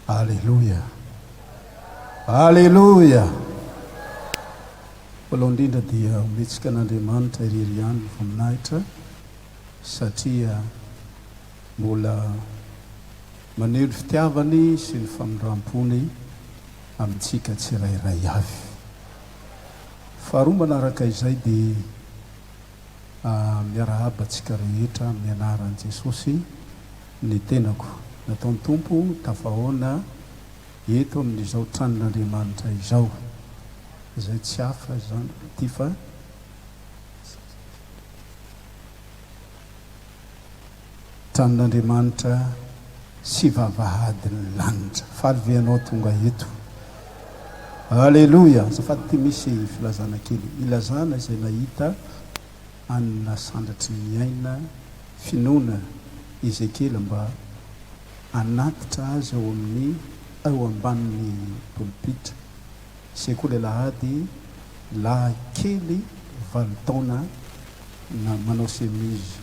Aleloia! Aleloia! Voalohany indrindra dia omentsika an'Andriamanitra irery ihany ny voninahitra satria mbola maneho ny fitiavany sy ny famindram-pony amintsika tsirairay avy. Faharoa manaraka izay dia miarahaba antsika rehetra amin'ny anaran'i Jesosy ny tenako. Nataon'ny Tompo tafahaona eto amin'izao tranon'Andriamanitra izao, izay tsy hafa izany ity fa tranon'Andriamanitra sy vavahadin'ny lanitra. Faly ve ianao tonga eto? Aleloia! Azafady ity misy filazana kely. Ilazana izay nahita an'ny nasandratry ny aina finoana Ezekiela mba hanatitra azy ao amin'ny eo ambanin'ny polipitra. Sekoly alahady lahy kely valo taona na manao chemise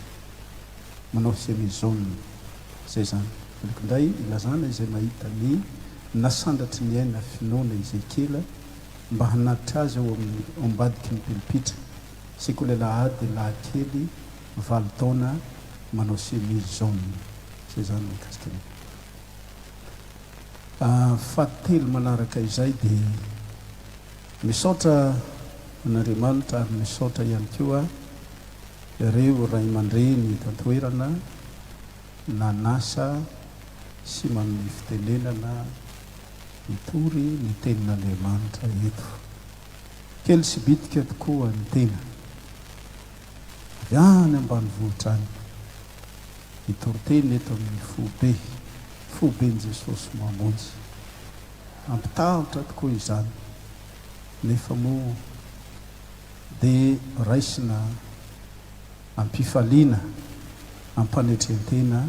manao chemise jaune izay izany. Aleoko indray ilazana izay nahita ny nasandratry ny aina finoana Ezekiela mba hanatitra azy ao amin'ny ao ambadiky ny pilipitra. Sekoly alahady lahy kely valo taona manao chemise jaune. Izay izany mikasika ny fahatelo manaraka izay dia misaotra an'Andriamanitra ary misaotra ihany koa ireo ray aman-dreny eto an-toerana nanasa sy manome fitenenana hitory ny tenin'Andriamanitra eto. Kely sy bitika tokoa ny tena. Avy any ambanivohitra any. Hitory teny eto amin'ny foibe, foiben'i Jesosy Mamonjy. Mampitahotra tokoa izany, nefa moa dia raisina am-pifaliana, am-panetren-tena.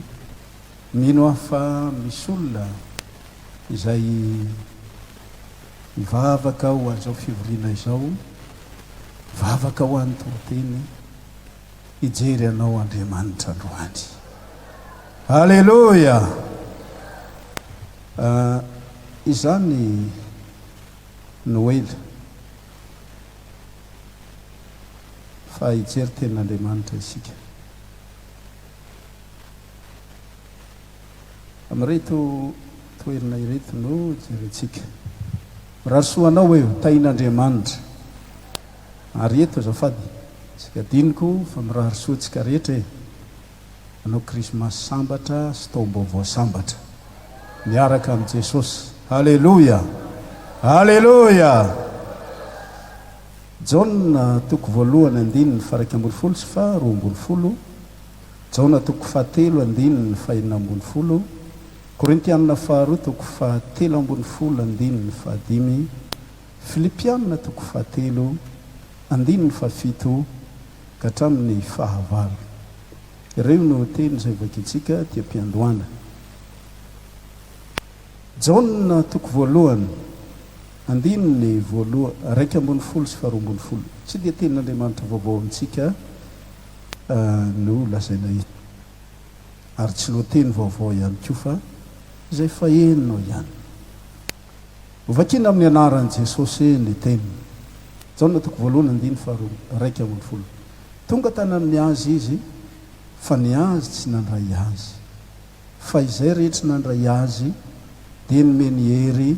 Mino aho fa misy olona izay mivavaka ho an'izao fivoriana izao, mivavaka ho an'ny toriteny, hijery anao Andriamanitra androany. Aleloia! Izany Noely fa hijery tenin'Andriamanitra isika. Amin'ireto toerana ireto no jerentsika. Mirary soa anao e, ho tahin'Andriamanitra. Ary eto azafady, tsy adinoko fa mirary soa antsika rehetra e. Hanao krismasy sambatra sy taom-baovao sambatra. Miaraka amin'i Jesosy. Aleloia! Aleloia! Jaona toko voalohany andininy faha-11 sy faha-12, Jaona toko fahatelo andininy faha-16, Korintiana faharoa toko faha-13 andininy fahadimy, Filipiana toko fahatelo andininy fahafito ka hatramin'ny fahavalo. Ireo no teny izay vakintsika aty am-piandohana. Jaona toko voalohany andininy voaloha 11 sy faha-12. Tsy dia tenin'Andriamanitra vaovao amintsika no lazaina eto. Ary tsy lohateny vaovao ihany koa fa izay faheno ihany. Hovakina amin'ny anaran'i Jesosy ny teniny. Jaona toko voalohany andininy faharoa 11. Tonga tany amin'ny azy izy, fa ny azy tsy nandray azy. Fa izay rehetra nandray azy dia nomeny hery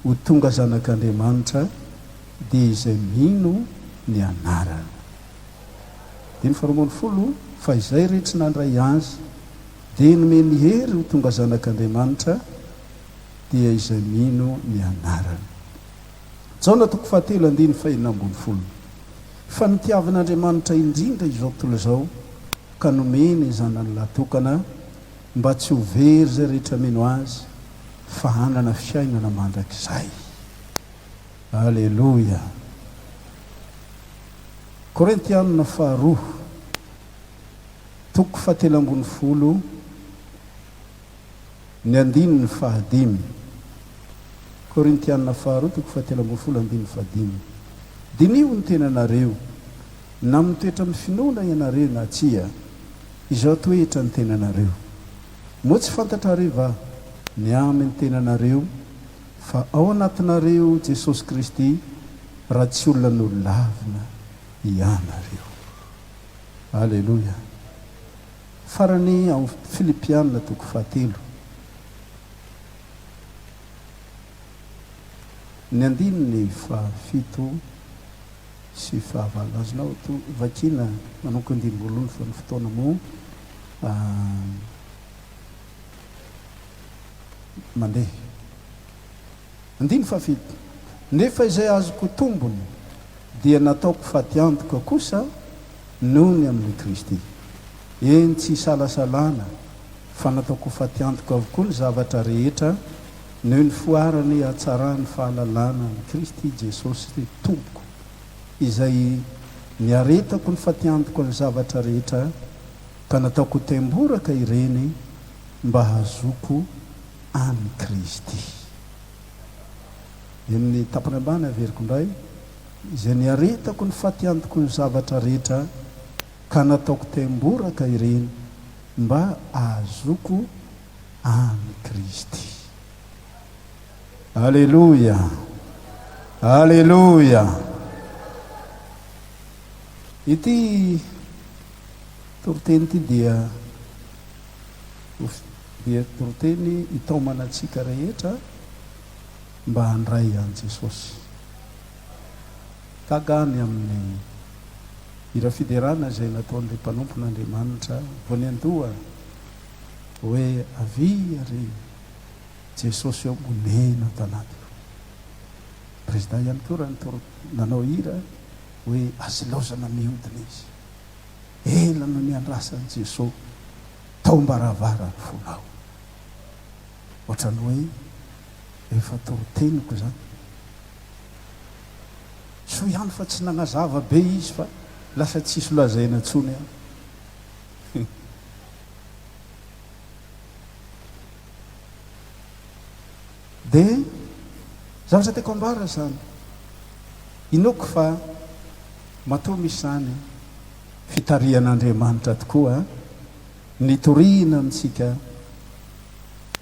ho tonga zanak'Andriamanitra, dia izay mino ny anarany. Andininy faharoa 12, Fa izay rehetra nandray azy dia nomeny hery ho tonga zanak'Andriamanitra, dia izay mino ny anarany. Jaona toko fahatelo andininy fahenina 16. Fa nitiavin'Andriamanitra indrindra izao tontolo izao ka nomeny ny Zanany lahy tokana mba tsy ho very izay rehetra mino Azy fa hanana fiainana mandrakizay. Aleloia. Korintianina faharoa toko fahatelo 12. Ny andininy fahadimy. Korintiana faharoa toko fahatelo 12 andininy fahadimy. Diniho ny tenanareo, na mitoetra amin'ny finoana ianareo na tsia. Izao toetra ny tenanareo. Moa tsy fantatrareo va? Ny amin'ny tenanareo, fa ao anatinareo Jesosy Kristy, raha tsy olona nolavina ianareo. Aleloia. Farany ao Filipiana toko fahatelo. Ny andininy fahafito sy fahavalo. Azonao to vakiana manomboka andininy voalohany fa ny fotoana moa mandeha. Andininy fahafito, Nefa izay azoko tombony dia nataoko fatiantoka kosa noho ny amin'i Kristy. Eny, tsy isalasalana fa nataoko ho fatiantoka avokoa ny zavatra rehetra noho ny foharan'ny hatsaran'ny fahalalana an'i Kristy Jesosy Tompoko, izay niaretako ny fatiantoka ny zavatra rehetra ka nataoko ho taimboraka ireny mba hahazoako an'i Kristy. Eny amin'ny tapany ambany averiko indray, izay niaretako ny fatiantoko ny zavatra rehetra ka nataoko taimboraka ireny mba hahazoako an'i Kristy. Aleloia! Aleloia! Ity toriteny ity dia dia toriteny hitaomana antsika rehetra mba handray an'i Jesosy. Gaga aho ny amin'ny hira fiderana izay nataon'ilay mpanompon'Andriamanitra vao niandoha hoe avia ry Jesosy ô monena ato anatiko. Président ihany koa raha nitory nanao hira hoe aza ilaozana mihodina izy. Ela no niandrasan'i Jeso tao am-baravaran'ny fonao. Ohatran'ny hoe efa toriteniko izany. Soa ihany fa tsy nagnazava be izy fa lasa tsisy lazaina intsony aho. Dia zavatra tiako ambara izany, inoako fa matoa misy izany fitarihan'Andriamanitra tokoa nitoriana amintsika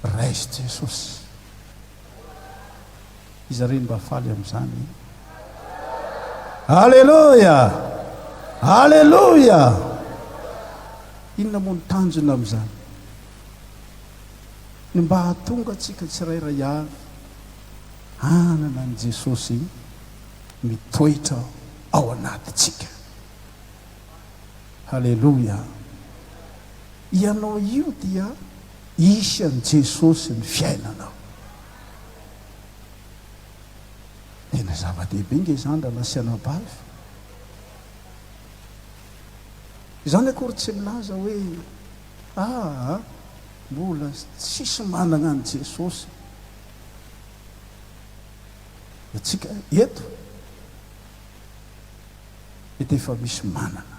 raiso Jesosy. Iza re no mba faly amin'izany? Aleloia! Aleloia! Inona moa ny tanjona amin'izany? Ny mba hahatonga antsika tsirairay avy hanana an'i Jesosy mitoetra ao anatintsika. Haleloia! Ianao io dia hisy an'i Jesosy ny fiainanao. Tena zava-dehibe nge izany rahalahy sy anabavy. Izany akory tsy milaza hoe aa mbola tsisy manana an'i Jesosy. Antsika eto mety efa misy manana.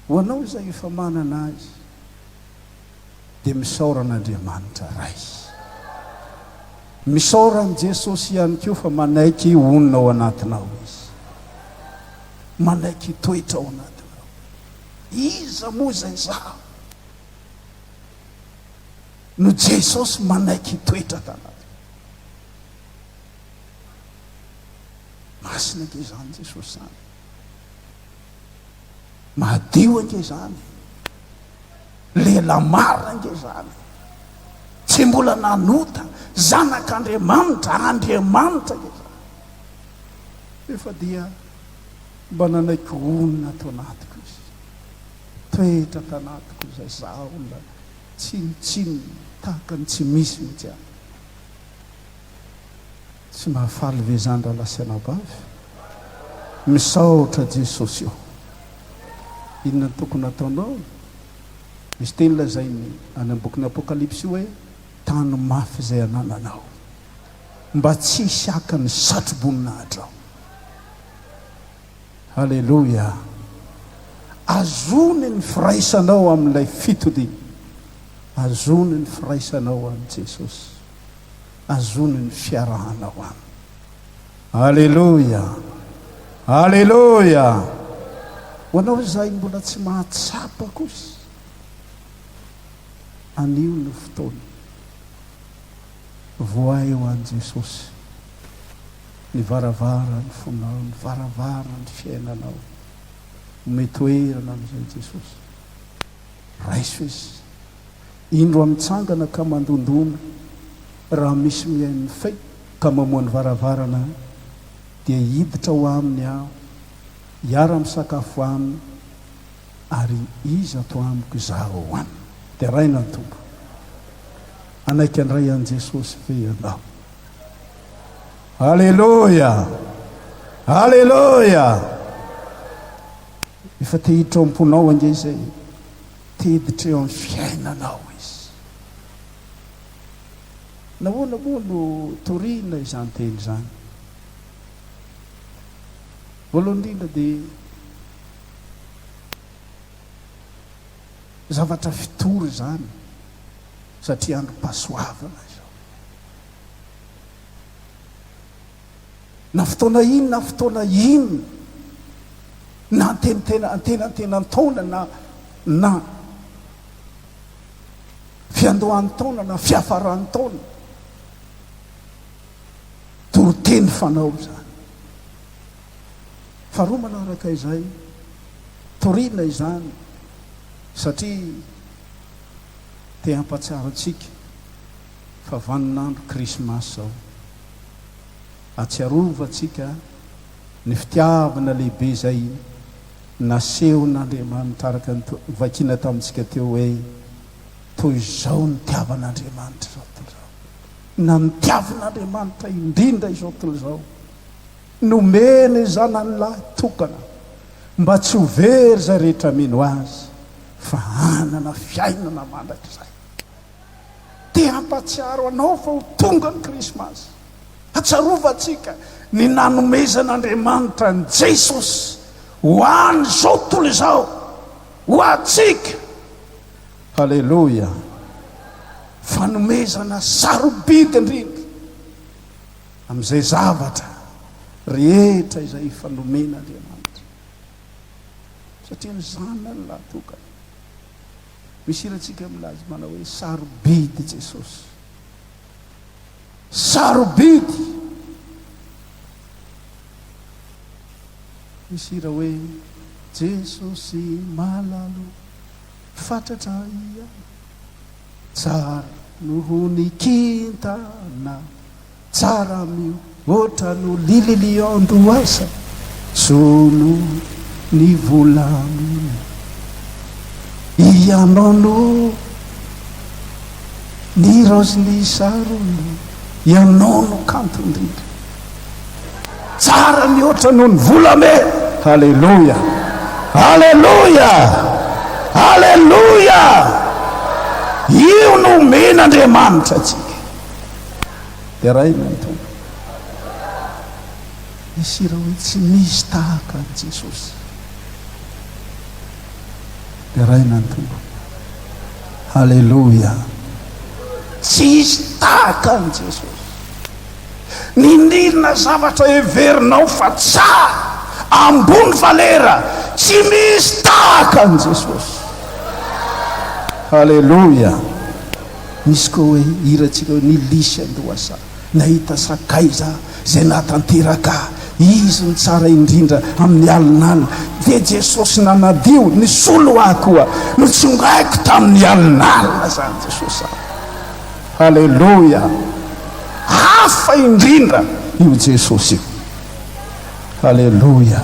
Ho anao izay efa manana azy dia misaora an'Andriamanitra Ray. Misaora an'i Jesosy ihany koa fa manaiky honina ao anatinao Izy. Manaiky hitoetra ao anatinao. Iza moa izay izaho no Jesosy manaiky hitoetra tanatiko? Masina ange izany Jesosy izany. Madio ange izany e. Lehilahy marina ange izany e. Tsy mbola nanota, zanak'Andriamanitra, Andriamanitra ange izany. Nefa dia mba nanaiky honina ato anatiko izy. Toetra tanatiko izay izaho olona tsinontsinona tahaka ny tsy misy mihitsy ahy. Tsy mahafaly ve izany rahalahy sy anabavy? Misaotra Jesosy ô! Inona no tokony hataonao? Misy teny lazainy any amin'ny bokin'ny Apokalypsy hoe, Tano mafy izay anananao, mba tsy hisy haka ny satroboninahitra ao. Haleloia! Azony ny firaisanao amin'ilay fitodiana. Azony ny firaisanao amin'i Jesosy. Azony ny fiarahanao aminy. Aleloia! Aleloia! Ho anao izay mbola tsy mahatsapa kosa, anio no fotoana. Vohay ho an'i Jesosy ny varavaran'ny fonao, ny varavaran'ny fiainanao. Omeo toerana amin'izay Jesosy. Raiso Izy. Indro aho mitsangana ka mandondona, raha misy mihaino ny feiko ka mamoha ny varavarana dia hiditra ao aminy aho, hiara-misakafo aminy, ary izy ato amiko, izaho ao aminy. Deraina ny Tompo. Hanaiky handray an'i Jesosy ve ianao? Aleloia! Aleloia! Efa te hiditra ao am-ponao ange izay e. Te hiditra eo amin'ny fiainanao izy. Nahoana moa no torina izany teny izany? Voalohany indrindra dia zavatra fitory izany satria androm-pahasoavana izao. Na fotoana inona na fotoana inona, na antenintena antenantenan-taona na na fiandohan'ny taona na fiafaran'ny taona, toriteny fanao izany. Faharoa manaraka izay, toriana izany satria te hampatsiaro antsika fa vaninandro Krismasy izao. Ahatsiarovantsika ny fitiavana lehibe izay nasehon'Andriamanitra araka ny novakiana tamintsika teo hoe, Toy izao nitiavan'Andriamanitra izao tontolo izao. Na nitiavin'Andriamanitra indrindra izao tontolo izao. Nomeny ny Zanany lahy tokana mba tsy ho very izay rehetra mino Azy fa hanana fiainana mandrakizay. Te hampatsiaro anao fa ho tonga ny Krismasy. Hatsarovantsika ny nanomezan'Andriamanitra an'i Jesosy ho an'izao tontolo izao, ho antsika. Haleloia! Fanomezana sarobidy indrindra amin'izay zavatra rehetra izay efa nomen'Andriamanitra. Satria ny Zanany lahy tokana. Misy hirantsika milaza manao hoe sarobidy Jesosy. Sarobidy. Misy hira hoe Jesosy malalo fatratra ihany. Tsara noho ny kintana. Tsara mihoatra no lililian-dohasa Jono ny volamena Ianao no ny raozin'ny sarona Ianao no kanto indrindra Tsara mihoatra noho ny volamena Haleloia Haleloia Haleloia Io no omen'Andriamanitra antsika Deraina ny Tompo. Misy hira hoe tsy misy tahaka an'i Jesosy. Deraina ny Tompo. Haleloia. Tsy hisy tahaka an'i Jesosy. N'inon'inona zavatra heverinao fa tsara, ambony valera, tsy misy tahaka an'i Jesosy. Haleloia. Misy koa hoe hirantsika hoe ny lisy an-dohasaha, nahita sakaiza izay nahatanteraka ahy, Izy no tsara indrindra amin'ny alinalina, dia Jesosy nanadio, nisolo ahy koa, notsongaiko tamin'ny alinalina izany Jesosy izany. Haleloia! Hafa indrindra io Jesosy io. Haleloia!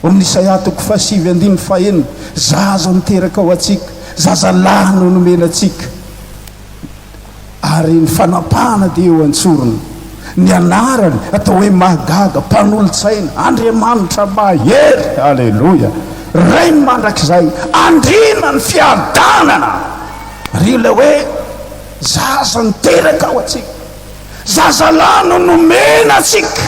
Ao amin'ny Isaia toko fahasivy andininy fahenina, Zaza niteraka ho antsika, zazalahy no nomena antsika, ary ny fanapahana dia eo an-tsorony. Ny anarany atao hoe Mahagaga, Mpanolo-tsaina, Andriamanitra Mahery, Aleloia, Rain'ny mandrakizay, Andriana ny fiadanana. Ary ilay hoe zaza niteraka ho antsika, zazalahy no nomena antsika.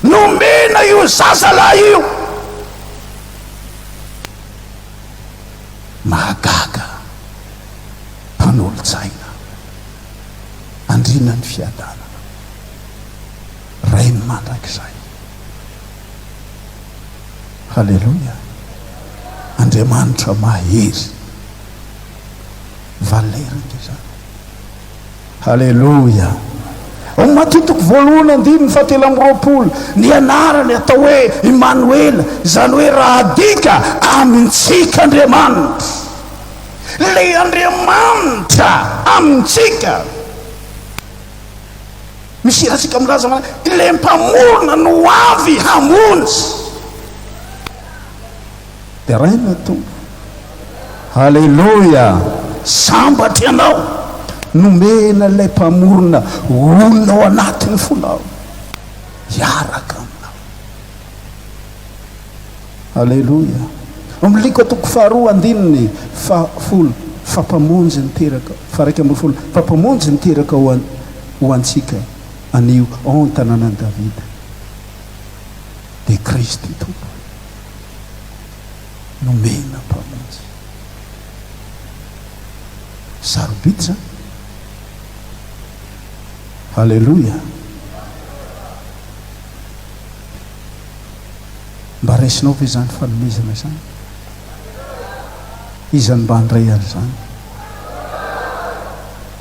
Nomena io zazalahy io. Mahagaga, mpanolo-tsaina, andriana ny fiadanana, Rain'ny mandrakizay. Haleloia! Andriamanitra mahery. Valera ange izany. Haleloia! Ao Matio toko voalohany andininy fahatelo amby 20, ny anarany atao hoe Imanoela, izany hoe raha adika, amintsika Andriamanitra. Ilay Andriamanitra amintsika. Misy hirantsika milaza fa ilay Mpamorona no ho avy hamonjy. Deraina Tompo. Haleloia! Sambatra ianao nomena ilay Mpamorona honina ao anatin'ny fonao, hiaraka aminao. Aleloia. Amin'ny Lioka toko faharoa andininy fahafolo, fa Mpamonjy niteraka, faha 11, fa Mpamonjy niteraka ho an, ho antsika anio ao an-tanànan'i Davida, dia Kristy Tompo. Nomena Mpamonjy. Sarobidy izany. Aleloia. Mba raisinao ve izany fanomezana izany? Iza no mba handray an'izany?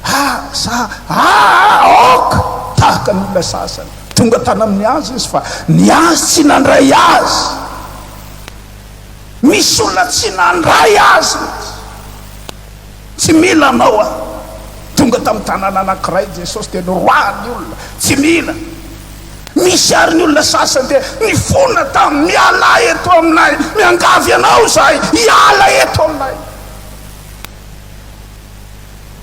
Ha! Sa! Aa! Ok! Tahaka ny olona sasany. Tonga tany amin'ny azy izy fa ny azy tsy nandray azy. Misy olona tsy nandray azy mihitsy. Tsy mila anao aho. Tonga tamin'ny tanàna anankiray Jesosy dia noroahany ny olona. Tsy mila. Misy àry ny olona sasany dia nifona taminy, Mialà eto aminay, miangavy anao izahay, hiala eto aminay.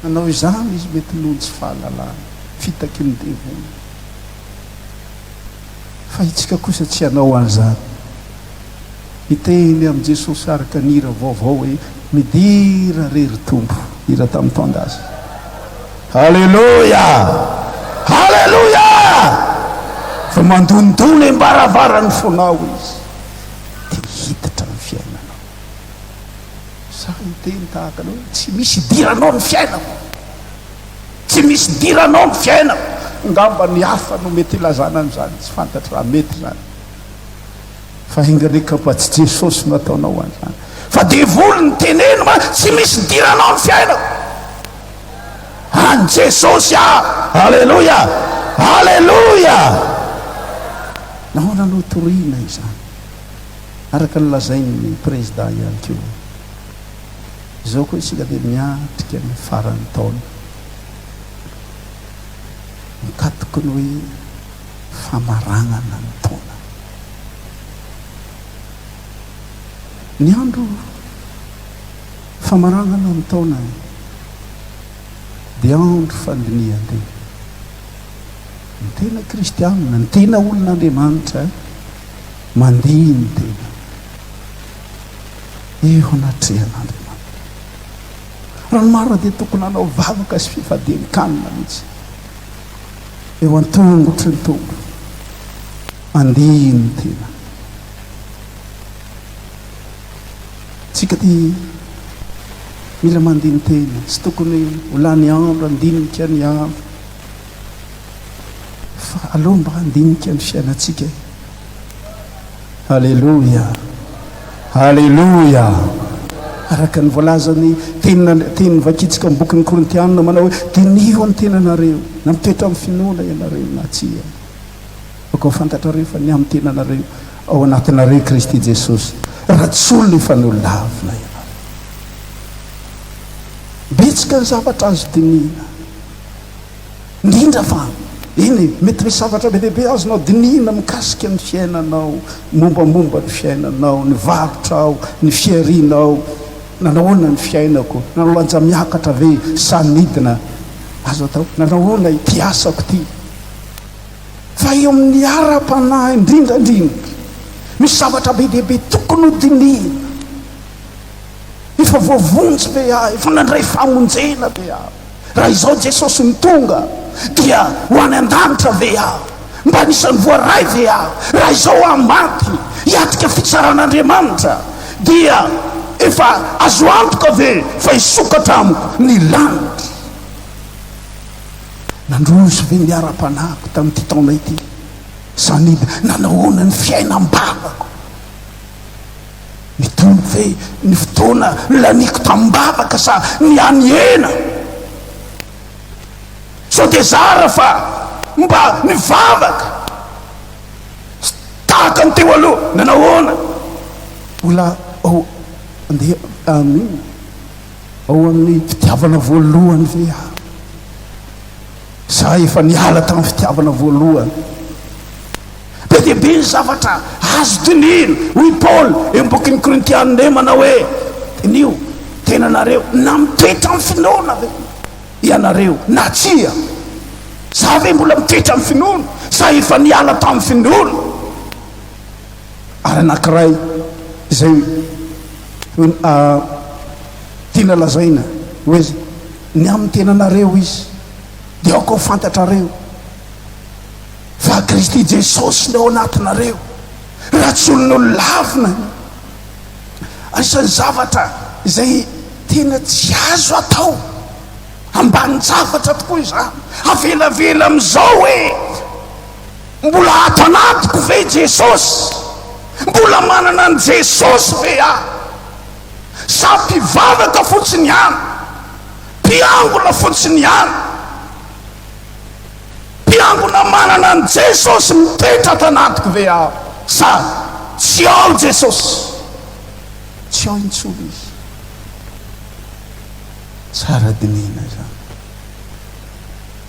Nanao izany izy mety noho ny tsy fahalalana, fitaky ny devoly. Fa itsika kosa tsy hanao an'izany. Hiteny amin'i Jesosy araka ny hira vaovao hoe, Midira re ry Tompo. Hira tamin'ny taon-dasa. Haleloia! Haleloia! Fa mandondona am-baravaran'ny fonao Izy, dia hiditra ny fiainanao. Sahy hiteny tahaka anao hoe, Tsy misy idiranao ny fiainako. Tsy misy idiranao ny fiainako. Angamba ny hafa no mety hilazana an'izany, tsy fantatro raha mety izany. Fa enga anie ka mba tsy Jesosy no ataonao an'izany fa devoly no teneno ma tsy misy idiranao ny fiainako. An'i Jesosy aho. Aleloia! Aleloia! Nahoana no torina izany? Araka ny lazain'ny prezida ihany koa. Izao koa isika dia miatrika ny faran'ny taona. Mikatoky ny hoe famaranana ny taona. Ny andro famaranana ny taona dia andro fandinihan-tena. Ny tena kristianina, ny tena olon'Andriamanitra mandini-tena eo anatrehan'Andriamanitra. Raha ny marina dia tokony hanao vavaka sy fifadian-kanina mihitsy. Eo an-tongotry ny Tompo. Andihy ny tena. Tsika dia mila mandini-tena, tsy tokony ho lany andro handinika ny hafa, fa aleo mba handinika ny fiainantsika e. Aleloia! Aleloia! Araka ny voalazan'ny tenin teny vakintsika amin'ny bokin'ny Korintianina manao hoe, Diniho ny tenanareo, na mitoetra amin'ny finoana ianareo na tsia. Aoka ho fantatrareo fa ny amin'ny tenanareo, ao anatinareo i Kristy Jesosy, raha tsy olona efa nolavina ianareo. Betsaka ny zavatra azo dinihina. Indrindra fa, eny e, mety misy zavatra be dia be azonao dinihina mikasika ny fiainanao, mombamomba ny fiainanao, ny varotrao, ny fiharianao, nanao ahoana ny fiainako, nanao lanja miakatra ve sa nidina, azo atao, nanao ahoana ity asako ity. Fa eo amin'ny ara-panahy indrindra indrindra, misy zavatra be dia be tokony hodinihina. Efa voavonjy ve aho? Efa nandray famonjena ve aho? Raha izao Jesosy no tonga dia ho any an-danitra ve aho? Mba anisan'ny voaray ve aho? Raha izao aho maty hiatrika fitsaran'Andriamanitra dia efa azo antoka ve fa hisokatra amiko ny lanitra? Nandroso ve ny ara-panahiko tamin'ity taona ity? Sa nidina? Nanahoana ny fiainam-bavako? Nitombo ve ny fotoana laniako tamim-bavaka sa nihanihena? Sao dia zara fa mba nivavaka tsy tahaka ny teo aloha. Nanahoana? Mbola ao andeha amin'inona? Ao amin'ny fitiavana voalohany ve aho? Sa efa niala tamin'ny fitiavana voalohany? Be dia be ny zavatra azo dinihina. Hoy Paoly eo amin'ny bokin'ny Korintiana manao hoe, Diniho tenanareo na mitoetra amin'ny finoana ve ianareo na tsia. Za ve mbola mitoetra amin'ny finoana sa efa niala tamin'ny finoana? Ary anankiray izay tiana lazaina hoe ny amin'ny tenanareo izy dia aoka ho fantatrareo fa Kristy Jesosy no ao anatinareo, raha tsy olona lavina. Anisan'ny zavatra izay tena tsy azo atao, ambanin-javatra tokoa izany, avelavela amin'izao hoe mbola ato anatiko ve Jesosy? Mbola manana an'i Jesosy ve aho? Sa mpivavaka fotsiny ihany? Mpiangona fotsiny ihany? Mpiangona manana an'i Jesosy mitoetra ato anatiko ve aho sa tsy ao Jesosy? Tsy ao intsony Izy. Tsara dinihina izany.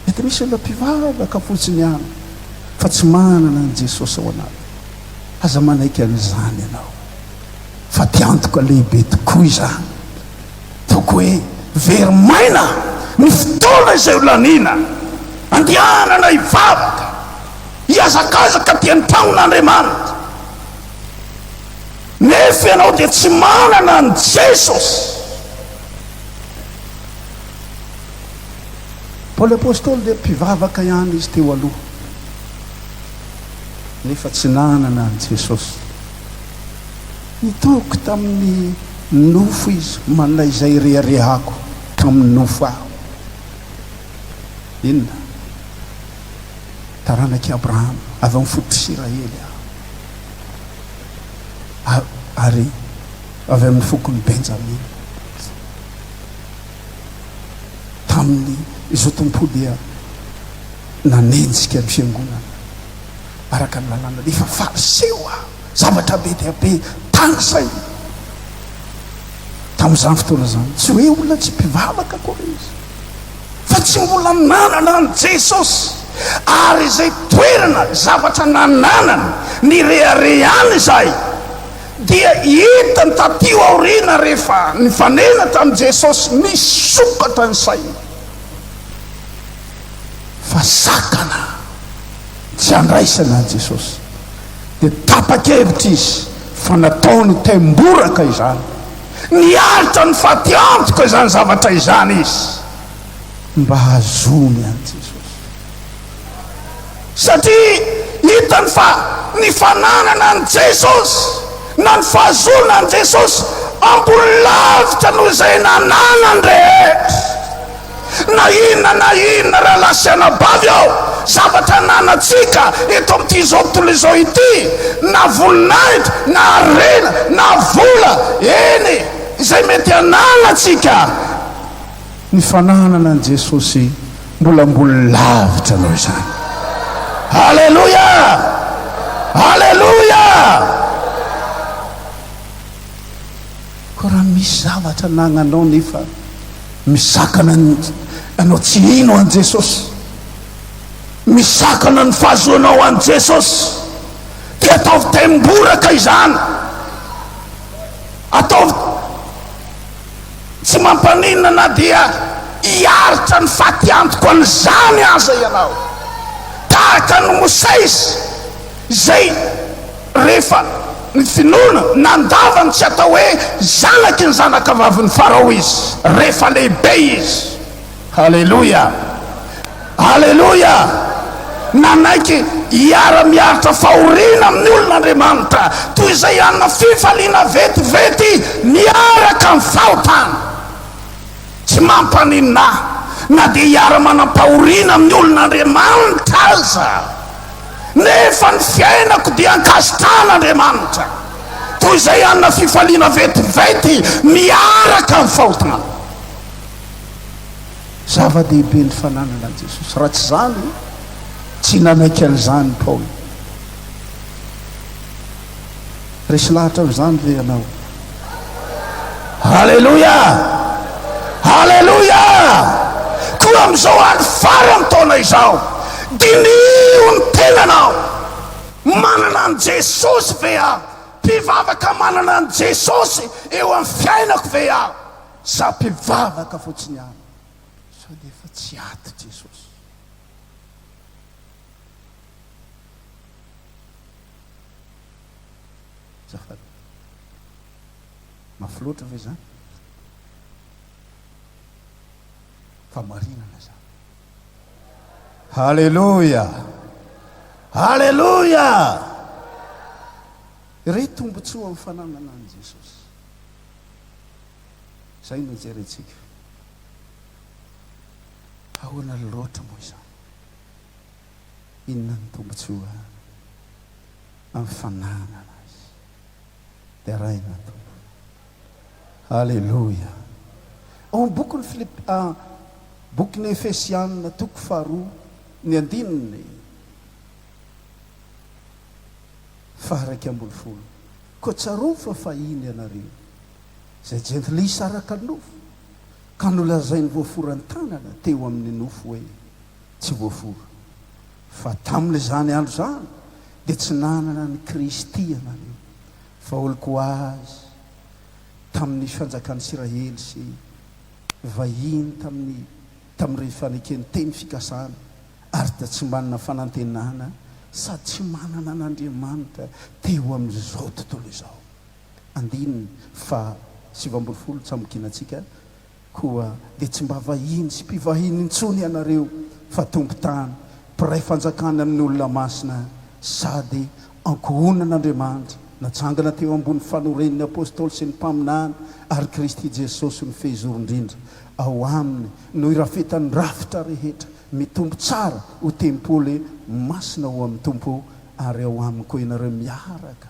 Mety misy olona mpivavaka fotsiny ihany fa tsy manana an'i Jesosy ao anatiny. Aza manaiky an'izany ianao. Fatiantoka lehibe tokoa izany. Toko hoe very maina ny fotoana izay ho laniana andehanana hivavaka, hihazakazaka aty an-tranon'Andriamanitra, nefa ianao dia tsy manana an'i Jesosy. Paoly Apostoly dia mpivavaka ihany izy teo aloha, nefa tsy nanana an'i Jesosy. Nitoky tamin'ny nofo izy, manana izay ireharehako tamin'ny nofo aho. Inona? Taranak'i Abrahama, avy amin'ny fototr'Isiraely aho, ary avy amin'ny fokon'i Benjamina. Tamin'ny zotom-po dia nanenjika ny fiangonana araka ny lalàna, nefa fariseo aho. Zavatra be dia be tanisaina tamin'izany fotoana izany. Tsy hoe olona tsy mpivavaka akory izy, fa tsy mbola nanana an'i Jesosy. Ary izay toerana, zavatra nananany, nireharehany izay, dia hitany taty aoriana rehefa nifanena tamin'i Jesosy, nisokatra ny sainy fa sakana tsy handraisana an'i Jesosy. Dia tapa-kevitra izy fa nataony taimboraka izany. Niaritra ny fatiantoka izany zavatra izany izy mba hahazoany an'i Jesosy. Satria hitany fa ny fananana an'i Jesosy na ny fahazoana an'i Jesosy ambony lavitra noho izay nananany rehetra. Na inona na inona rahalahy sy anabavy ô, zavatra ananantsika eto amin'ity izao tontolo izao ity, na voninahitra, na harena, na vola, eny, izay mety ananantsika, ny fananana an'i Jesosy mbola ambony lavitra noho izany. Aleloia! Aleloia! Koa raha misy zavatra anagnanao nefa misakana anao tsy hino an'i Jesosy, misakana ny fahazoanao an'i Jesosy, dia ataovy taimboraka izany. Ataovy tsy mampaninona na dia hiaritra ny fatiantoka an'izany aza ianao. Tahaka an'i Mosesy izay Rehefa ny finoana nandava ny tsy atao hoe zanaky ny zanakavavin'i Farao izy, rehefa lehibe izy. Haleloia! Haleloia! Nanaiky hiara-miaritra fahoriana amin'ny olona Andriamanitra, toy izay hanana fifaliana vetivety miaraka amin'ny fahotana. Tsy mampaninona ahy na dia hiara-manam-pahoriana amin'ny olon'Andriamanitra aza, nefa ny fiainako dia ankasitrahan'Andriamanitra, toy izay hanana fifaliana vetivety miaraka amin'ny fahotana. Zava-dehibe ny fananana an'i Jesosy. Raha tsy izany, tsy nanaiky an'izany Paoly. Resy lahatra amin'izany ve ianao? Haleloia! Haleloia! Koa amin'izao andro faran'ny taona izao, diniho ny tenanao. Manana an'i Jesosy ve aho? Mpivavaka manana an'i Jesosy eo amin'ny fiainako ve aho? Sa mpivavaka fotsiny ihany? Sao dia efa tsy ato Jesosy? Azafady. Mafy loatra ve izany? Fahamarinana izany. Haleloia! Haleloia! Ireo tombontsoa amin'ny fananana an'i Jesosy. Izay no jerentsika. Ahoana loatra moa izany? Inona ny tombontsoa amin'ny fananana Azy? Deraina ny Tompo. Aleloia. Ao amin'ny bokin'ny Filip, ah, bokin'ny Efesiana toko faharoa, ny andininy faha-11. Koa tsarovy fa fahiny ianareo, izay jentilisa araka ny nofo, ka nolazain'ny voaforan-tanana teo amin'ny nofo hoe, Tsy voafora. Fa tamin'izany andro izany dia tsy nanana an'i Kristy ianareo, fa olon-ko azy tamin'ny fanjakan'i Isiraely sy vahiny tamin'ny tamin'ireny fanekeny teny fikasana, ary dia tsy manana fanantenana sady tsy manana an'Andriamanitra teo amin'izao tontolo izao. Andininy faha 19 Tsambokinantsika Koa dia tsy mba vahiny sy mpivahiny intsony ianareo, fa tompon-tany, mpiray fanjakana amin'ny olona masina, sady ankohonan'Andriamanitra, natsangana teo ambony fanoren'ny apostoly sy ny mpaminany, ary Kristy Jesosy no fehizoro indrindra. Ao aminy no irafetan'ny rafitra rehetra, mitombo tsara ho tempoly masina ho amin'ny Tompo, ary ao aminy koa ianareo miaraka.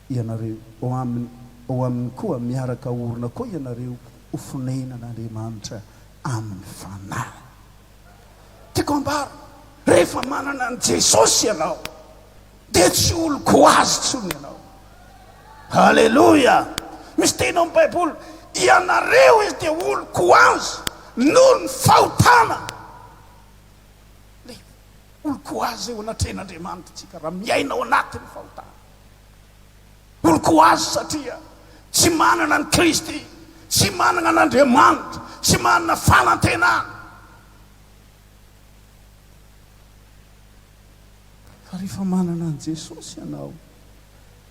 ianareo, ao aminy, ao aminy koa miaraka orina koa ianareo ho fonenan'Andriamanitra amin'ny Fanahy. Tiako ambara, rehefa manana an'i Jesosy ianao, dia tsy olon-ko azy intsony ianao. Haleloia! Misy teny ao amin'ny Baiboly, ianareo izy dia olon-ko azy noho ny fahotana. Ilay olon-ko azy eo anatrehan'Andriamanitra isika raha miaina ao anatin'ny fahotana. Olon-ko azy satria tsy manana an'i Kristy, tsy manana an'Andriamanitra, tsy manana fanantenana. Fa rehefa manana an'i Jesosy ianao,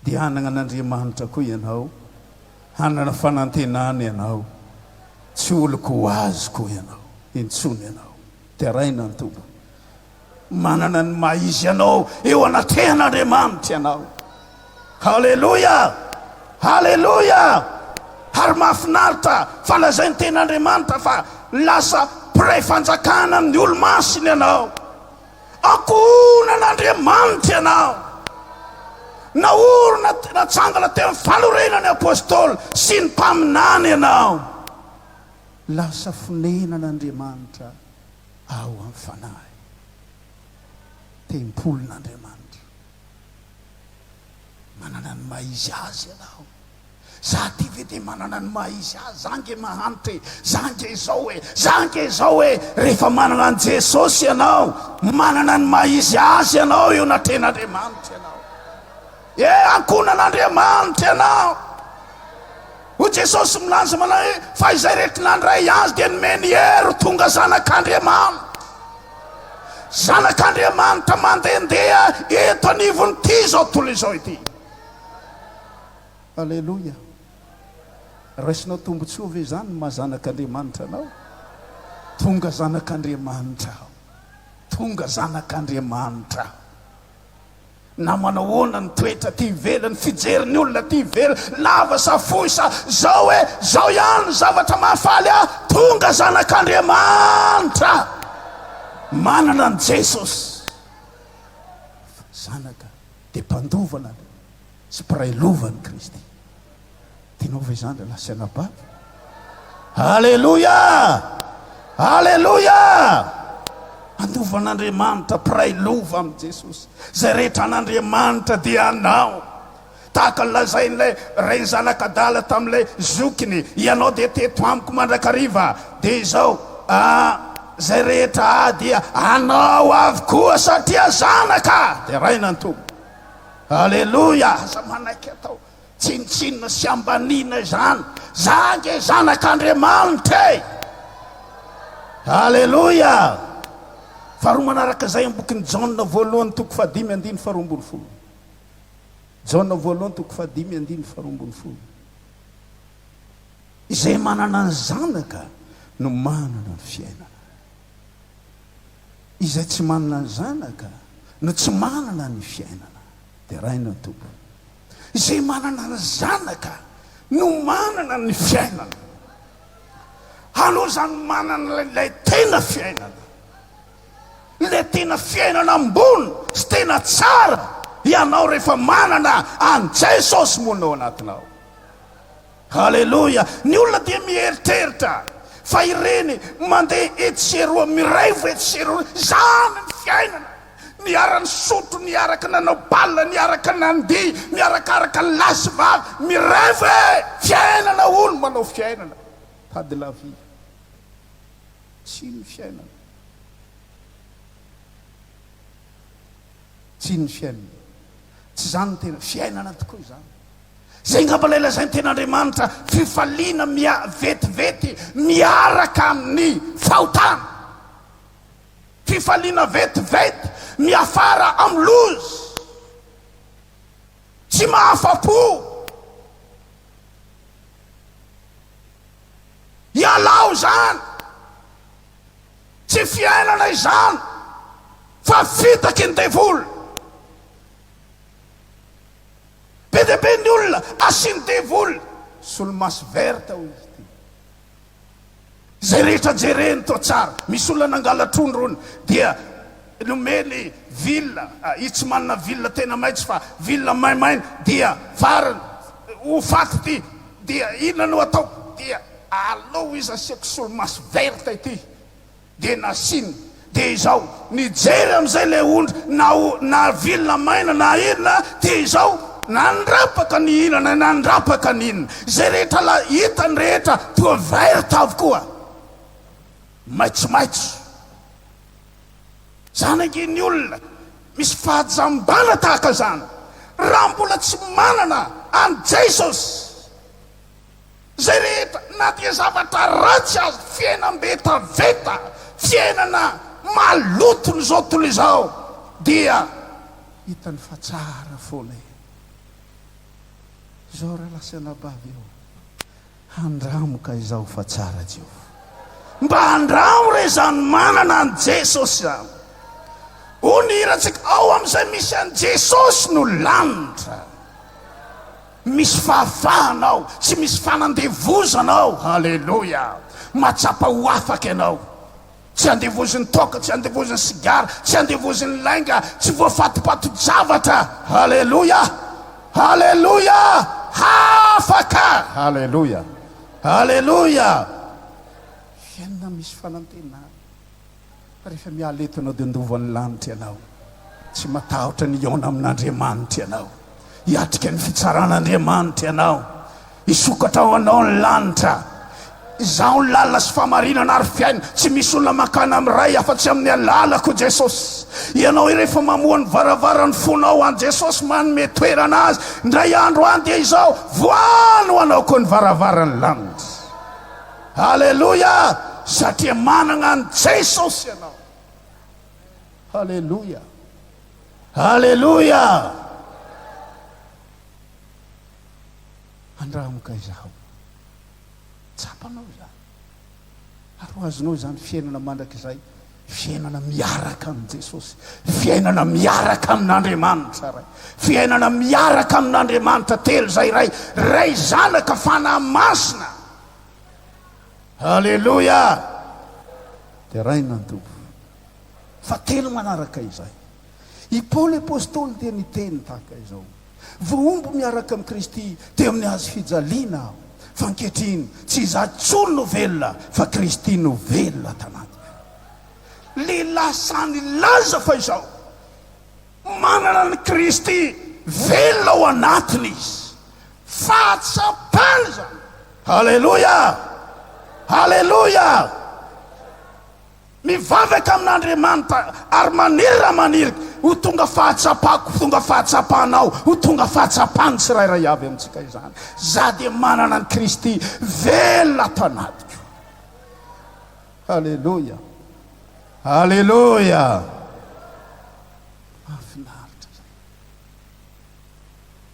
dia hanana an'Andriamanitra koa ianao, hanana fanantenana ianao, tsy olon-ko azy koa ianao, intsony ianao. Deraina ny Tompo. Manana ny maha izy anao eo anatrehan'Andriamanitra ianao. Haleloia! Haleloia! Ary mahafinaritra fa lazain'ny tenin'Andriamanitra fa lasa mpiray fanjakana amin'ny olo-masina ianao. Ankohonan'Andriamanitra ianao. Naorina, natsangana teo amin'ny fanorenan'ny apostoly sy ny mpaminany ianao. Lasa fonenan'Andriamanitra ao amin'ny fanahy. Tempolin'Andriamanitra. Manana ny maha izy azy ianao. Za ty ve dia manana ny maha izy azy? Za nge mahantra e, za nge izao e, za nge izao e. Rehefa manana an'i Jesosy ianao, manana ny maha izy azy ianao eo anatrehan'Andriamanitra ianao. E, ankohonan'Andriamanitra ianao. Hoy Jesosy milaza manao hoe, Fa izay rehetra nandray Azy dia nomeny hery ho tonga zanak'Andriamanitra. Zanak'Andriamanitra mandehandeha eto anivon'ity izao tontolo izao ity. Aleloia. Raisinao tombontsoa ve izany ny maha zanak'Andriamanitra anao? Tonga zanak'Andriamanitra aho. Tonga zanak'Andriamanitra aho. Na manao ahoana ny toetra aty ivelany, fijerin'ny olona aty ivelany, lava sa fohy sa zao e, zao ihany ny zavatra mahafaly ahy, tonga zanak'Andriamanitra, manana an'i Jesosy. Fa zanaka dia mpandova an'Andriamanitra sy mpiray lova an'i Kristy. Tianao ve izany rahalahy sy anabavy? Aleloia! Aleloia! Handova an'Andriamanitra, mpiray lova amin'i Jesosy. Izay rehetra an'Andriamanitra dia anao. Tahaka ny lazain'ilay rain-zanak'adala tamin'ilay zokiny, Ianao dia teto amiko mandrakariva. Dia izao, ah, izay rehetra ahy dia anao avokoa satria zanaka. Deraina ny Tompo. Aleloia! Aza manaiky atao tsinontsinona sy ambaniana izany. Za ange zanak'Andriamanitra e! Aleloia! Faharoa manaraka izay amin'ny bokin'i Jaona voalohany toko fahadimy andininy faharoa ambin'ny folo. Jaona voalohany toko fahadimy andininy faharoa ambin'ny folo. Izay manana ny zanaka no manana ny fiainana. Izay tsy manana ny zanaka no tsy manana ny fiainana. Deraina ny Tompo. Izay manana ny zanaka no manana ny fiainana. Anao izany manana ilay tena fiainana. Ilay tena fiainana ambony sy tena tsara ianao rehefa manana an'i Jesosy monina ao anatinao. Haleloia! Ny olona dia mieritreritra fa ireny mandeha etsy sy eroa, miraivo etsy sy eroa, izany ny fiainana. Niara-nisotro, niaraka nanao bal, niaraka nandihy, miarakaraka lahy sy vavy, miraivo e! Fiainana hono, manao fiainana. Pas de la vie. Tsy ny fiainana. Tsy ny fiainana. Tsy izany ny tena fiainana tokoa izany. Izay angamba ilay lazain'ny Tenin'Andriamanitra, fifaliana mia vetivety miaraka amin'ny fahotana. Fifaliana vetivety miafara amin'ny loza. Tsy mahafa-po. Ialao izany. Tsy fiainana izany fa fitaky ny devoly. Be dia be ny olona asian'ny devoly solomaso verte hoy izy ity. Izay rehetra jereny toa tsara. Misy olona nangala trondro hono dia nomeny villa, izy tsy manana villa tena maitso fa villa maimaina dia farany ho faty ity dia inona no atao dia aleo izy asiako solomaso verte ity. Dia nasiany. Dia izao, nijery amin'izay ilay ondry, na na vilona maina na inona, dia izao, nandrapaka ny hihinana, nandrapaka ny inona. Izay rehetra la, hitany rehetra toa vert avokoa. Maitsomaitso. Izany ange ny olona, misy fahajambana tahaka izany, raha mbola tsy manana an'i Jesosy. Izay rehetra, na dia zavatra ratsy aza, fiainam-betaveta, fiainana maloton'izao tontolo izao, dia hitany fa tsara foana e. Izao rahalahy sy anabavy ô, andramo ka izao fa tsara Jehovah. Mba andramo re izany manana an'i Jesosy izany. Hoy ny hirantsika, ao amin'izay misy an'i Jesosy no lanitra. Misy fahafahana ao, tsy misy fanandevozana ao, haleloia! Mahatsapa ho afaka ianao. Tsy andevozin'ny toaka, tsy andevozin'ny sigara, tsy andevozin'ny lainga, tsy voafatipato-javatra, haleloia! Haleloia! Afaka! Haleloia! Haleloia! Fiainana misy fanantenana. Fa rehefa miala eto ianao dia handova ny lanitra ianao. Tsy matahotra ny hihaona amin'Andriamanitra ianao. Hiatrika ny fitsaran'Andriamanitra ianao. Hisokatra ho anao ny lanitra. Izaho ny lalana sy fahamarinana ary fiainana. Tsy misy olona mankany amin'ny Ray afa-tsy amin'ny alalako Jesosy. Ianao rehefa mamoha ny varavaran'ny fonao an'i Jesosy manome toerana Azy, indray andro any dia izao, voano ho anao koa ny varavaran'ny lanitra. Aleloia! Satria managna an'i Jesosy ianao. Aleloia! Aleloia! Andramo ka izaho. Tsapanao izany. Ary ho azonao izany fiainana mandrakizay, fiainana miaraka amin'i Jesosy, fiainana miaraka amin'Andriamanitra Ray, fiainana miaraka amin'Andriamanitra telo izay Ray, Ray Zanaka Fanahy Masina. Aleloia! Deraina ny Tompo. Fahatelo manaraka izay, i Paoly Apostoly dia niteny tahaka izao, Voahombo miaraka amin'i Kristy teo amin'ny hazo fijaliana aho. Fa ankehitriny, tsy izaho intsony no velona, fa Kristy no velona ato anatiko. Lehilahy sahy nilaza fa izao, manana an'i Kristy velona ao anatiny izy. Fahatsapana izany. Aleloia! Aleloia! Mivavaka amin'Andriamanitra ary maniry raha maniry ho tonga fahatsapako, ho tonga fahatsapanao, ho tonga fahatsapan'ny tsirairay avy amintsika izany. Za dia manana an'i Kristy velona ato anatiko. Aleloia! Aleloia! Mahafinaritra izay.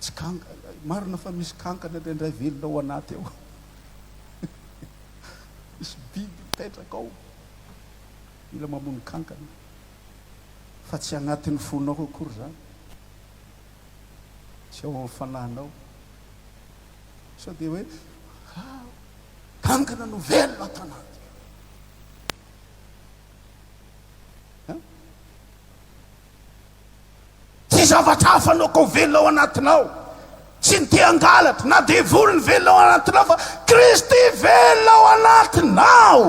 Tsy kankana, marina fa misy kankana indraindray velona ao anaty ao. Misy biby mipetraka ao, mila mamono kankana. Fa tsy agnatin'ny fonao akory izany. Tsy ao amin'ny fanahinao. Sao dia hoe, ah, kankana no velona ato anatiko. Tsy zavatra hafa no akao velona ao anatinao. Tsy ny te hangalatra na devoly ny velona ao anatinao fa Kristy velona ao anatinao.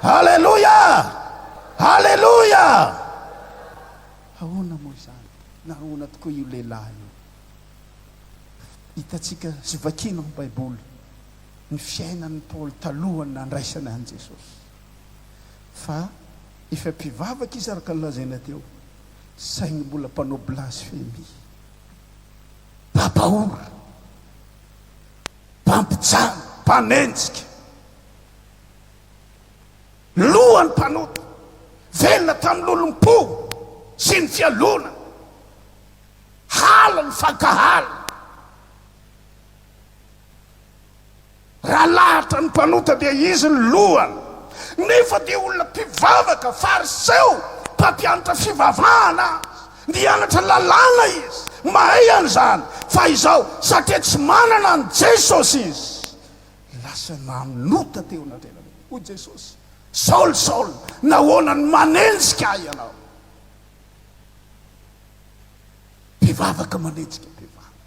Aleloia! Aleloia! Ahoana moa izany? Nahoana tokoa io lehilahy io? Hitantsika sy vakiana ao Baiboly ny fiainan'i Paoly talohan'ny nandraisany an'i Jesosy. Fa efa mpivavaka izy araka ny lazaina teo, saingy mbola mpanao blasfemia, mpampahory, mpampijaly, mpanenjika, lohan'ny mpanota, velona tamin'ny lolompo sy ny fialonana, hala ny fankahala. Raha lahatra ny mpanota dia izy ny lohany. Nefa dia olona mpivavaka, fariseo, mpampianatra fivavahana azy. Nianatra lalàna izy, mahay an'izany. Fa izao, satria tsy manana an'i Jesosy izy, lasa nanota teo anatrehan'Andriamanitra. Hoy Jesosy, Saoly, Saoly, nahoana no manenjika Ahy ianao? Mpivavaka manenjika mpivavaka.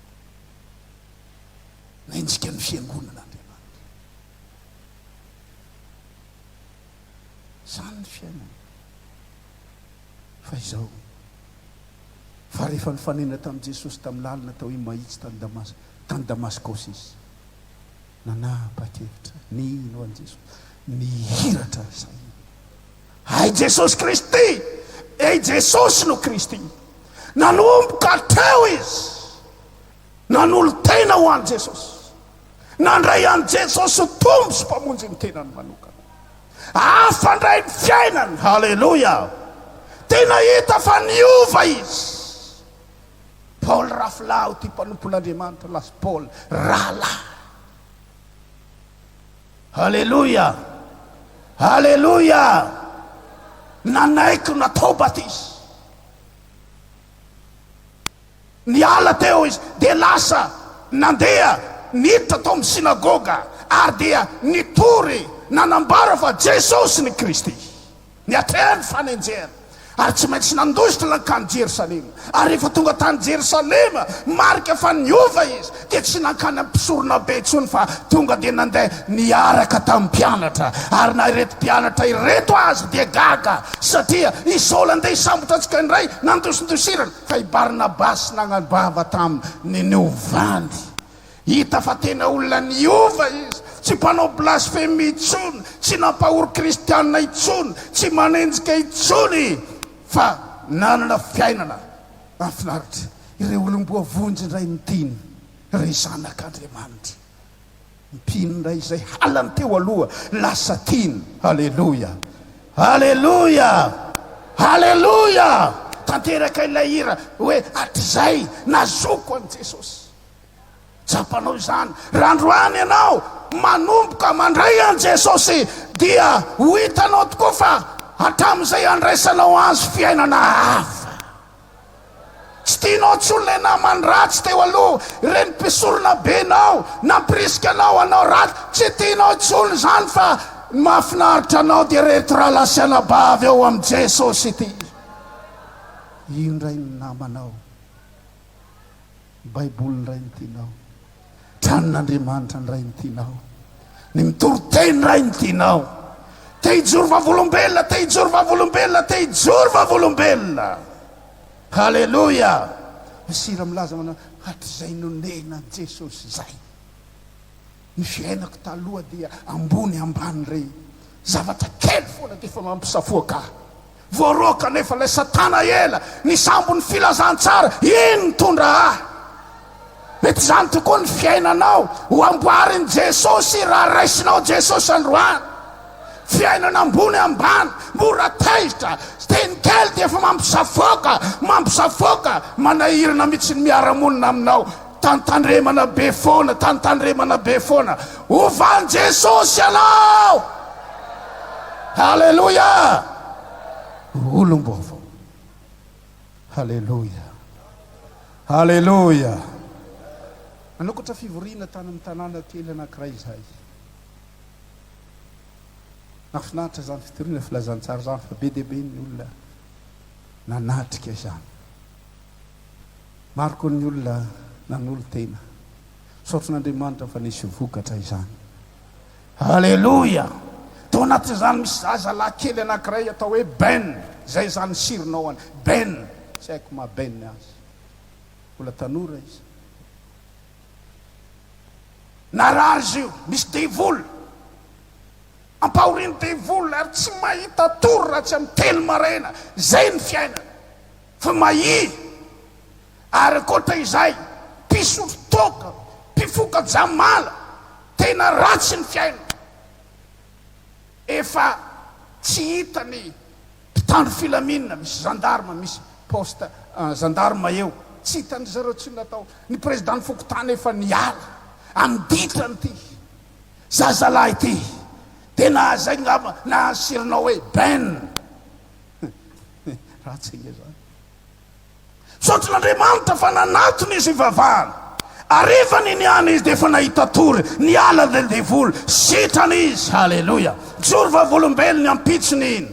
Nanenjika ny fiangonana Andriamanitra. Izany ny fiainana. Fa izao, fa rehefa nifanena tamin'i Jesosy tamin'ny lalana atao hoe Mahitsy tany Damas, tany Damaskosy izy, nanapa-kevitra nino an'i Jesosy, nihiratra ny sainy. Hay Jesosy Kristy! Ei Jesosy no Kristy! Nanomboka hatreo izy. Nanolo-tena ho an'i Jesosy. Nandray an'i Jesosy ho Tompo sy Mpamonjy ny tenany manokana. Hafa indray ny fiainany. Haleloia! Tena hita fa niova izy. Paoly rafilahy ity mpanompon'Andriamanitra lasa Paoly rahalahy. Haleloia! Haleloia! Nanaiky natao batisa. Niala teo izy dia lasa nandeha niditra tao amin'ny synagoga ary dia nitory nanambara fa Jesosy ny Kristy. Niatrehany fanenjehana ary tsy maintsy nandositra nankany Jerosalema. Ary rehefa tonga tany Jerosalema, marika fa niova izy, dia tsy nankany amin'ny mpisoronabe intsony fa tonga dia nandeha niaraka tamin'ny mpianatra. Ary na ireto mpianatra ireto aza dia gaga satria i Saoly andeha hisambotra antsika indray nandosindosirana. Fa i Barnabasy nagnano-bava tamin' ny niovany. Hita fa tena olona niova izy, tsy mpanao blasfemia intsony, tsy nampahory kristiana intsony, tsy manenjika intsony, fa nanana fiainana mahafinaritra. Ireo olom-boavonjy indray no tiany, ry zanak'Andriamanitra. Mpino indray izay halany teo aloha lasa tiany. Aleloia! Aleloia! Aleloia! Tanteraka ilay hira hoe hatrizay nazoko an'i Jesosy. Tsapanao izany raha androany ianao manomboka mandray an'i Jesosy dia ho hitanao tokoa fa hatramin'izay andraisanao azy fiainana hafa. Tsy tianao intsony ilay namany ratsy teo aloha, ireny mpisorona be nao nampirisika anao hanao ratsy, tsy tianao intsony izany fa ny mahafinaritra anao dia ireto rahalahy sy anabavy ao amin'i Jesosy ity. Io indray ny namanao. Ny Baiboly indray no tianao. Tranon'Andriamanitra indray ny tianao. Ny mitory teny indray ny tianao. Te hijoro vavolombelona, te hijoro vavolombelona, te hijoro vavolombelona. Haleloia! Misy hira milaza manao hatrizay nonenan'i Jesosy izay. Ny fiainako taloha dia ambony ambany re. Zavatra kely foana dia efa mampisafoaka ahy. Voaroaka anefa ilay satana ela nisambo ny filazantsara, iny nitondra ahy. Mety izany tokoa ny fiainanao, ho amboarin'i Jesosy raha raisinao Jesosy androany. Fiainana ambony ambany, mora tezitra, teny kely dia efa mampisafoaka, mampisafoaka, manahirana mihitsy ny miara-monina aminao. Tantandremana be foana, tantandremana be foana. Ovan'i Jesosy ianao! Haleloia! Olom-baovao. Haleloia! Haleloia! Nanokatra fivoriana tany amin'ny tanàna kely anankiray izahay. Nahafinaritra izany fitoriana filazantsara izany fa be dia be ny olona nanatrika izany. Maro koa ny olona nanolo-tena. Misaotra an'Andriamanitra fa nisy vokatra izany. Aleloia! Tao anatin'izany misy zazalahy kely anankiray atao hoe Ben, izay izany sirinao any. Ben, tsy haiko maha Ben azy. Mbola tanora izy. Narary izy io, misy devoly. Ampahorian'ny devoly ary tsy mahita tory raha tsy amin'ny telo maraina. Izay ny fiainany. Fa mahia. Ary ankoatra izay, mpisotro toaka, mpifoka jamala, tena ratsy ny fiainana. Efa tsy hita ny mpitandro filaminana, misy gendarme, misy poste gendarme eo, tsy hitan-dry zareo intsony natao. Ny président ny fokontany efa niala amin'ny ditrany ity zazalahy ity. Tena zay ngamba nahasirinao hoe Ben. Ratsy ange zany. Misaotra an'Andriamanitra fa nanatona izy hivavahana. Hariva niniana izy dia efa nahita tory, niala ilay devoly, sitrana izy. Haleloia. Nijoro vavolombelona ny ampitsony iny.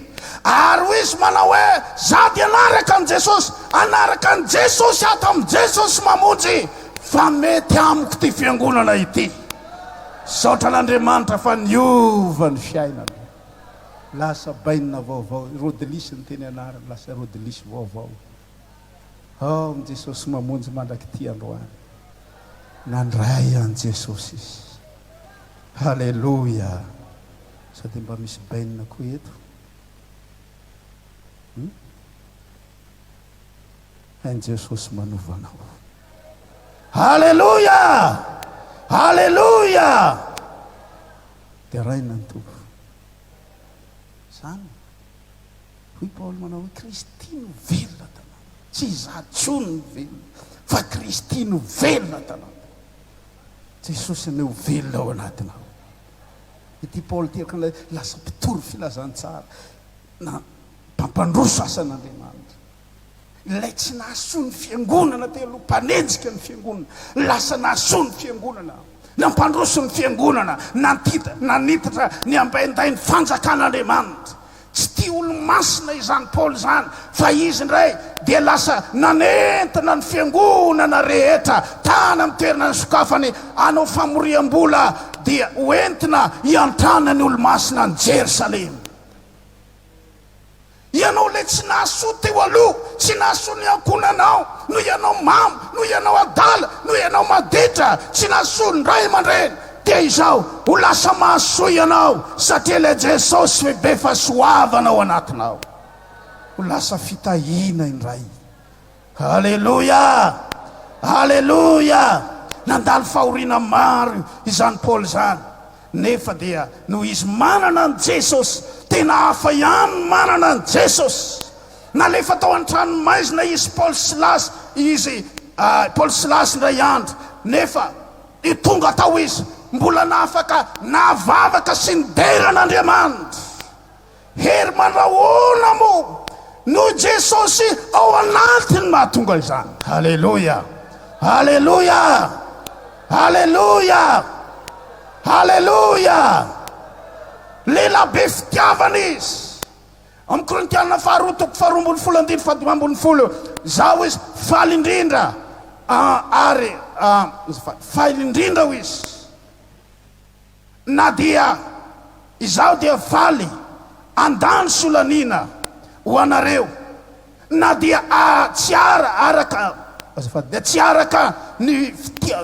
Ary hoy izy manao hoe, Za dia hanaraka an'i Jesosy, hanaraka an'i Jesosy ato amin'i Jesosy mamonjy, fa mety amiko ity fiangonana ity. Misaotra an'Andriamanitra fa niova ny fiainana. Lasa bainina vaovao, Rodelisy ny teny anarany, lasa Rodelisy vaovao. Ao amin'i Jesosy mamonjy mandrak'ity androany. Nandray an'i Jesosy izy. Haleloia! Sao dia mba misy bainina koa eto? Hum? Hain'i Jesosy manova anao. Haleloia! Haleloia! Deraina ny Tompo. Izany, hoy Paoly manao hoe, Kristy no velona ato anatiko. Tsy izaho intsony no velona, fa Kristy no velona ato anatiko. Jesosy anie ho velona ao anatinao. Ity Paoly ity akory lasa mpitory filazantsara, na mpampandroso asan'Andriamanitra. Ilay tsy nahasoa ny fiangonana teo aloha, mpanenjika ny fiangonana, lasa nahasoa ny fiangonana, nampandroso ny fiangonana, nantita, nanitatra ny ambaindain'ny fanjakan'Andriamanitra. Tsy tia olo-masina izany Paoly izany, fa izy indray dia lasa nanentana ny fiangonana rehetra tany amin'ny toerana nisokafany hanao famoriam-bola dia ho entina hiantrana ny olo-masina any Jerosalema. Ianao ilay tsy nahasoa teo aloha, tsy nahasoa ny ankohonanao, noho ianao mamo, noho ianao adala, noho ianao maditra, tsy nahasoa ny ray aman-dreny, dia izao, ho lasa mahasoa ianao, satria ilay Jesosy be fahasoavana ao anatinao. Ho lasa fitahiana indray. Aleloia! Aleloia! Nandalo fahoriana maro izany Paoly izany, nefa dia noho izy manana an'i Jesosy, tena hafa ihany ny manana an'i Jesosy. Nalefa tao an-tranomaizina izy Paoly sy Silasy, izy Paoly sy Silasy indray andro, nefa dia tonga tao izy, mbola nahafaka nahavavaka sy nidera an'Andriamanitra. Hery mandrahona moa noho Jesosy ao anatiny mahatonga izany. Aleloia! Aleloia! Aleloia! Aleloia! Lehilahy be fitiavana izy. Amin'ny Korintiana faharoa toko faharoa ambin'ny folo andininy fahadimy ambin'ny folo, Izaho izy faly indrindra. Ary, azafady, faly indrindra hoy izy, na dia izaho dia faly handany solaniana ho anareo, na dia tsy araka, azafady, dia tsy araka ny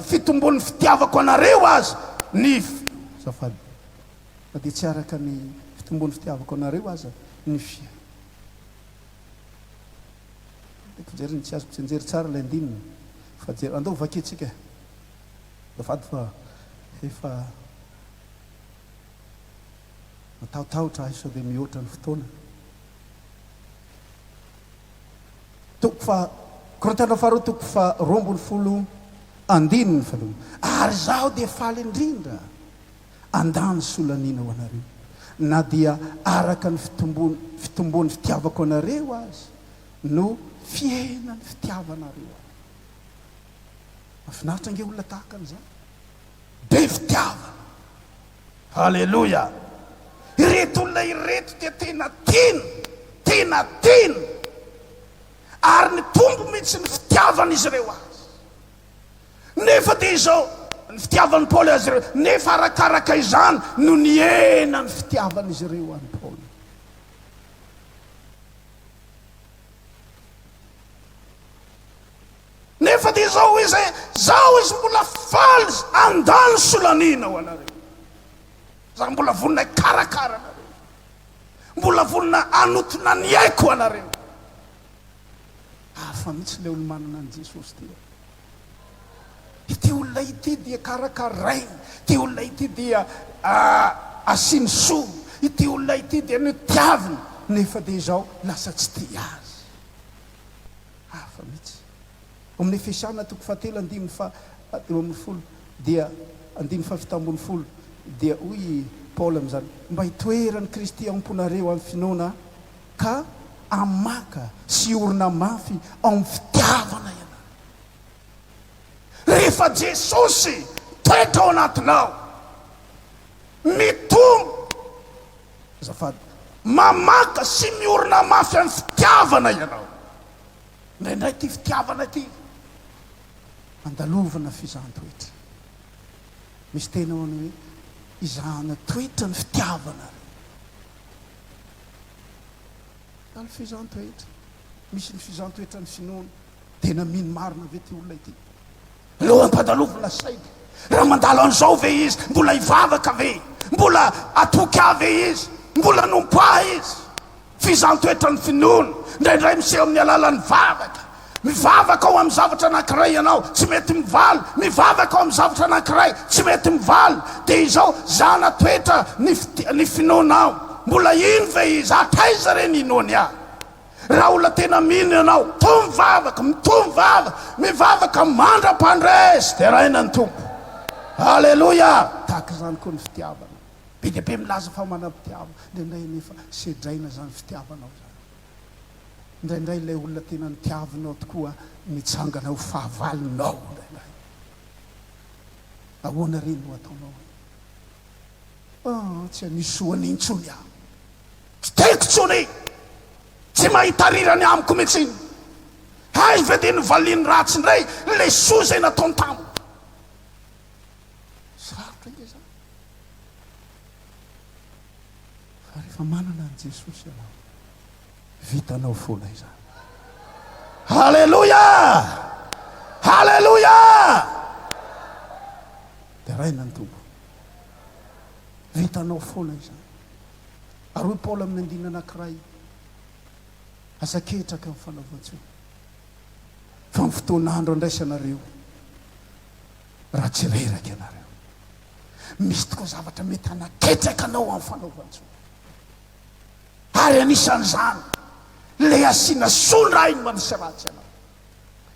fitombon'ny fitiavako anareo aza ny, azafady, na dia tsy araka ny fitombon'ny fitiavako anareo aza ny. Tiako jerena, tsy azoko tsianjery tsara ilay andininy fa jereo, andao vakintsika e. Azafady fa efa matahotahotra ahy sao dia mihoatra ny fotoana. Toko faha, Korintiana faharoa toko faha 12 andininy faharoa. Ary izaho dia faly indrindra handany solaniana ho anareo, na dia araka ny fitomboan'ny fitiavako anareo aza no fihenan'ny fitiavanareo ahy. Mahafinaritra ange olona tahaka an'izany. Be fitiavana. Aleloia. Ireto olona ireto dia tena tiana, tena tiana. Ary nitombo mihitsy ny fitiavan'izy ireo azy. Nefa dia izao, ny fitiavan'i Paoly azy ireo, nefa arakaraka izany no nihena ny fitiavan'izy ireo an'i Paoly. Nefa dia izao izy, Zaho izy mbola faly handany solaniana ho anareo. Zaho mbola vonona hikarakara anareo. Mbola vonona hanotona ny aiko ho anareo. Hafa mihitsy ilay olo-manana an'i Jesosy ity e. Ity olona ity dia karakarainy, ity olona ity dia asiany soa, ity olona ity dia notiaviny, nefa dia izao lasa tsy tia azy. Hafa mihitsy. Ao amin'ny Efesiana toko fahatelo andininy faha-15 dia andininy faha-17 dia hoy i Paoly amin'izany, Mba hitoeran'i Kristy ao am-ponareo amin'ny finoana, ka hamaka sy hiorina mafy ao amin'ny fitiavana ianareo. Rehefa Jesosy mitoetra ao anatinao, mitombo, azafady, mamaka sy miorina mafy amin'ny fitiavana ianao. Indraindray ity fitiavana ity andalovana fizahan-toetra. Misy teny ao hoe izahana toetra ny fitiavana. Ny fizahàn-toetra. Misy ny fizahàn-toetran'ny finoana. Tena mino marina ve ity olona ity? Aleo ampandalovina saina. Raha mandalo an'izao ve izy, mbola hivavaka ve? Mbola hatoky ahy ve izy? Mbola hanompo ahy izy? Fizahàn-toetran'ny finoana, indraindray miseho amin'ny alalan'ny vavaka. Mivavaka ao amin'ny zavatra anankiray ianao, tsy mety mivaly. Mivavaka ao amin'ny zavatra anankiray, tsy mety mivaly. Dia izao, zana-toetra ny ny finoanao. Mbola hino ve izy? Hatraiza re ny hinoany ahy? Raha olona tena mino ianao, mitohy mivavaka, mitohy mivavaka, mivavaka mandra-pandresy. Deraina ny Tompo. Aleloia! Tahaka izany koa ny fitiavana. Be dia be milaza fa manam-pitiavana. Indraindray anefa sedraina izany fitiavanao izany. Indraindray ilay olona tena notiavinao tokoa mitsangana ho fahavalonao indraindray. Ahoana re no ataonao e? Ah, tsy hanisy soa an'iny intsony aho. Tsy tiako intsony iny. Tsy mahita rirany amiko mihitsy iny. Hay ve dia novaliany ratsy indray ilay soa izay nataony tamiko. Sarotra ange izany. Fa rehefa manana an'i Jesosy ianao, vitanao foana izany. Haleloia! Haleloia! Deraina ny Tompo. Vitanao foana izany. Ary hoy Paoly amin'ny andininy anankiray, Aza ketraka amin'ny fanaovan-tsoa, fa amin'ny fotoan'andro andraisanareo, raha tsy reraka ianareo. Misy tokoa zavatra mety hanaketraka anao amin'ny fanaovan-tsoa. Ary anisan'izany ilay asiana soa indray no manisy ratsy anao.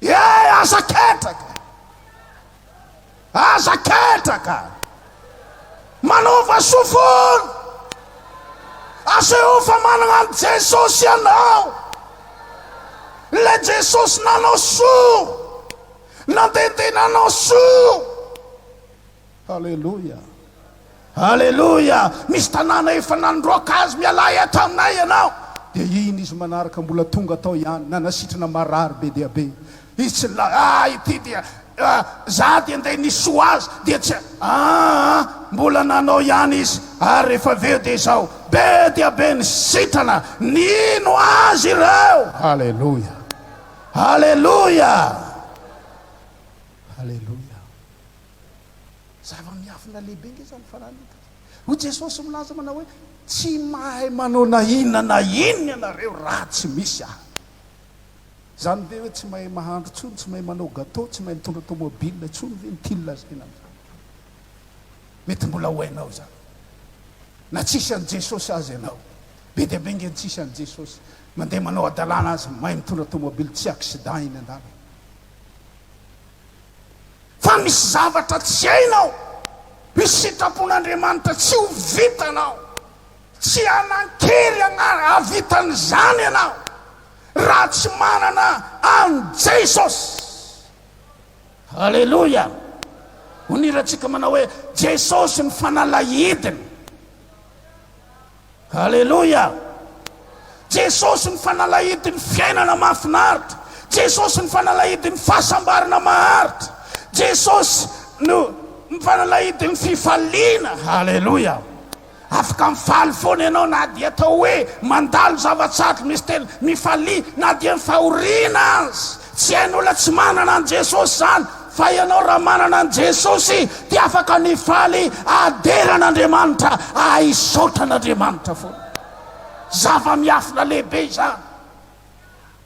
E, aza ketraka! Aza ketraka! Manaova soa foana! Asehoy fa manana an'i Jesosy ianao. Ilay Jesosy nanao soa, nandehandeha nanao soa. Aleloia! Aleloia! Misy tanàna efa nandroaka azy, mialà eto aminay ianao. Dia iny izy manaraka mbola tonga tao ihany, nanasitrana marary be dia be. Izy tsy nilaza, ah ity dia, ah, za dia ndeha nisoa azy, dia tsy, aa, mbola nanao ihany izy, ary rehefa avy eo dia izao, be dia be ny sitrana, nino azy ireo. Haleloia! Haleloia! Haleloia! Zava-miafina lehibe nge izany fananita. Hoy Jesosy milaza manao hoe, Tsy mahay manao na inona na inona ianareo raha tsy misy Ahy. Izany ve hoe tsy mahay mahandro intsony, tsy mahay manao gâteau, tsy mahay mitondra tomobile intsony ve no tiany lazaina amin'izany? Mety mbola ho hainao izany. Na tsisy an'i Jesosy aza ianao. Be dia be nge ny tsisy an'i Jesosy. Mandeha manao hadalana aza, mahay mitondra tomobile, tsy accident eny an-dalana. Fa misy zavatra tsy hainao, misy sitrapon'Andriamanitra tsy ho vitanao. Tsy hanan-kery hahavita an'izany ianao raha tsy manana an'i Jesosy. Aleloia! Ho ny hirantsika manao hoe, Jesosy ny fanalahidiny. Aleloia! Jesosy ny fanalahidin'ny fiainana mahafinaritra. Jesosy ny fanalahidin'ny fahasambarana maharitra. Jesosy no fanalahidin'ny fifaliana. Aleloia! Afaka mifaly foana ianao na dia atao hoe mandalo zava-tsarotra misy tena mifalia na dia ny fahoriana aza. Tsy hain'olona tsy manana an'i Jesosy izany fa ianao raha manana an'i Jesosy dia afaka mifaly adera an'Andriamanitra ahisaotra an'Andriamanitra foana. Zava-miafina lehibe izany.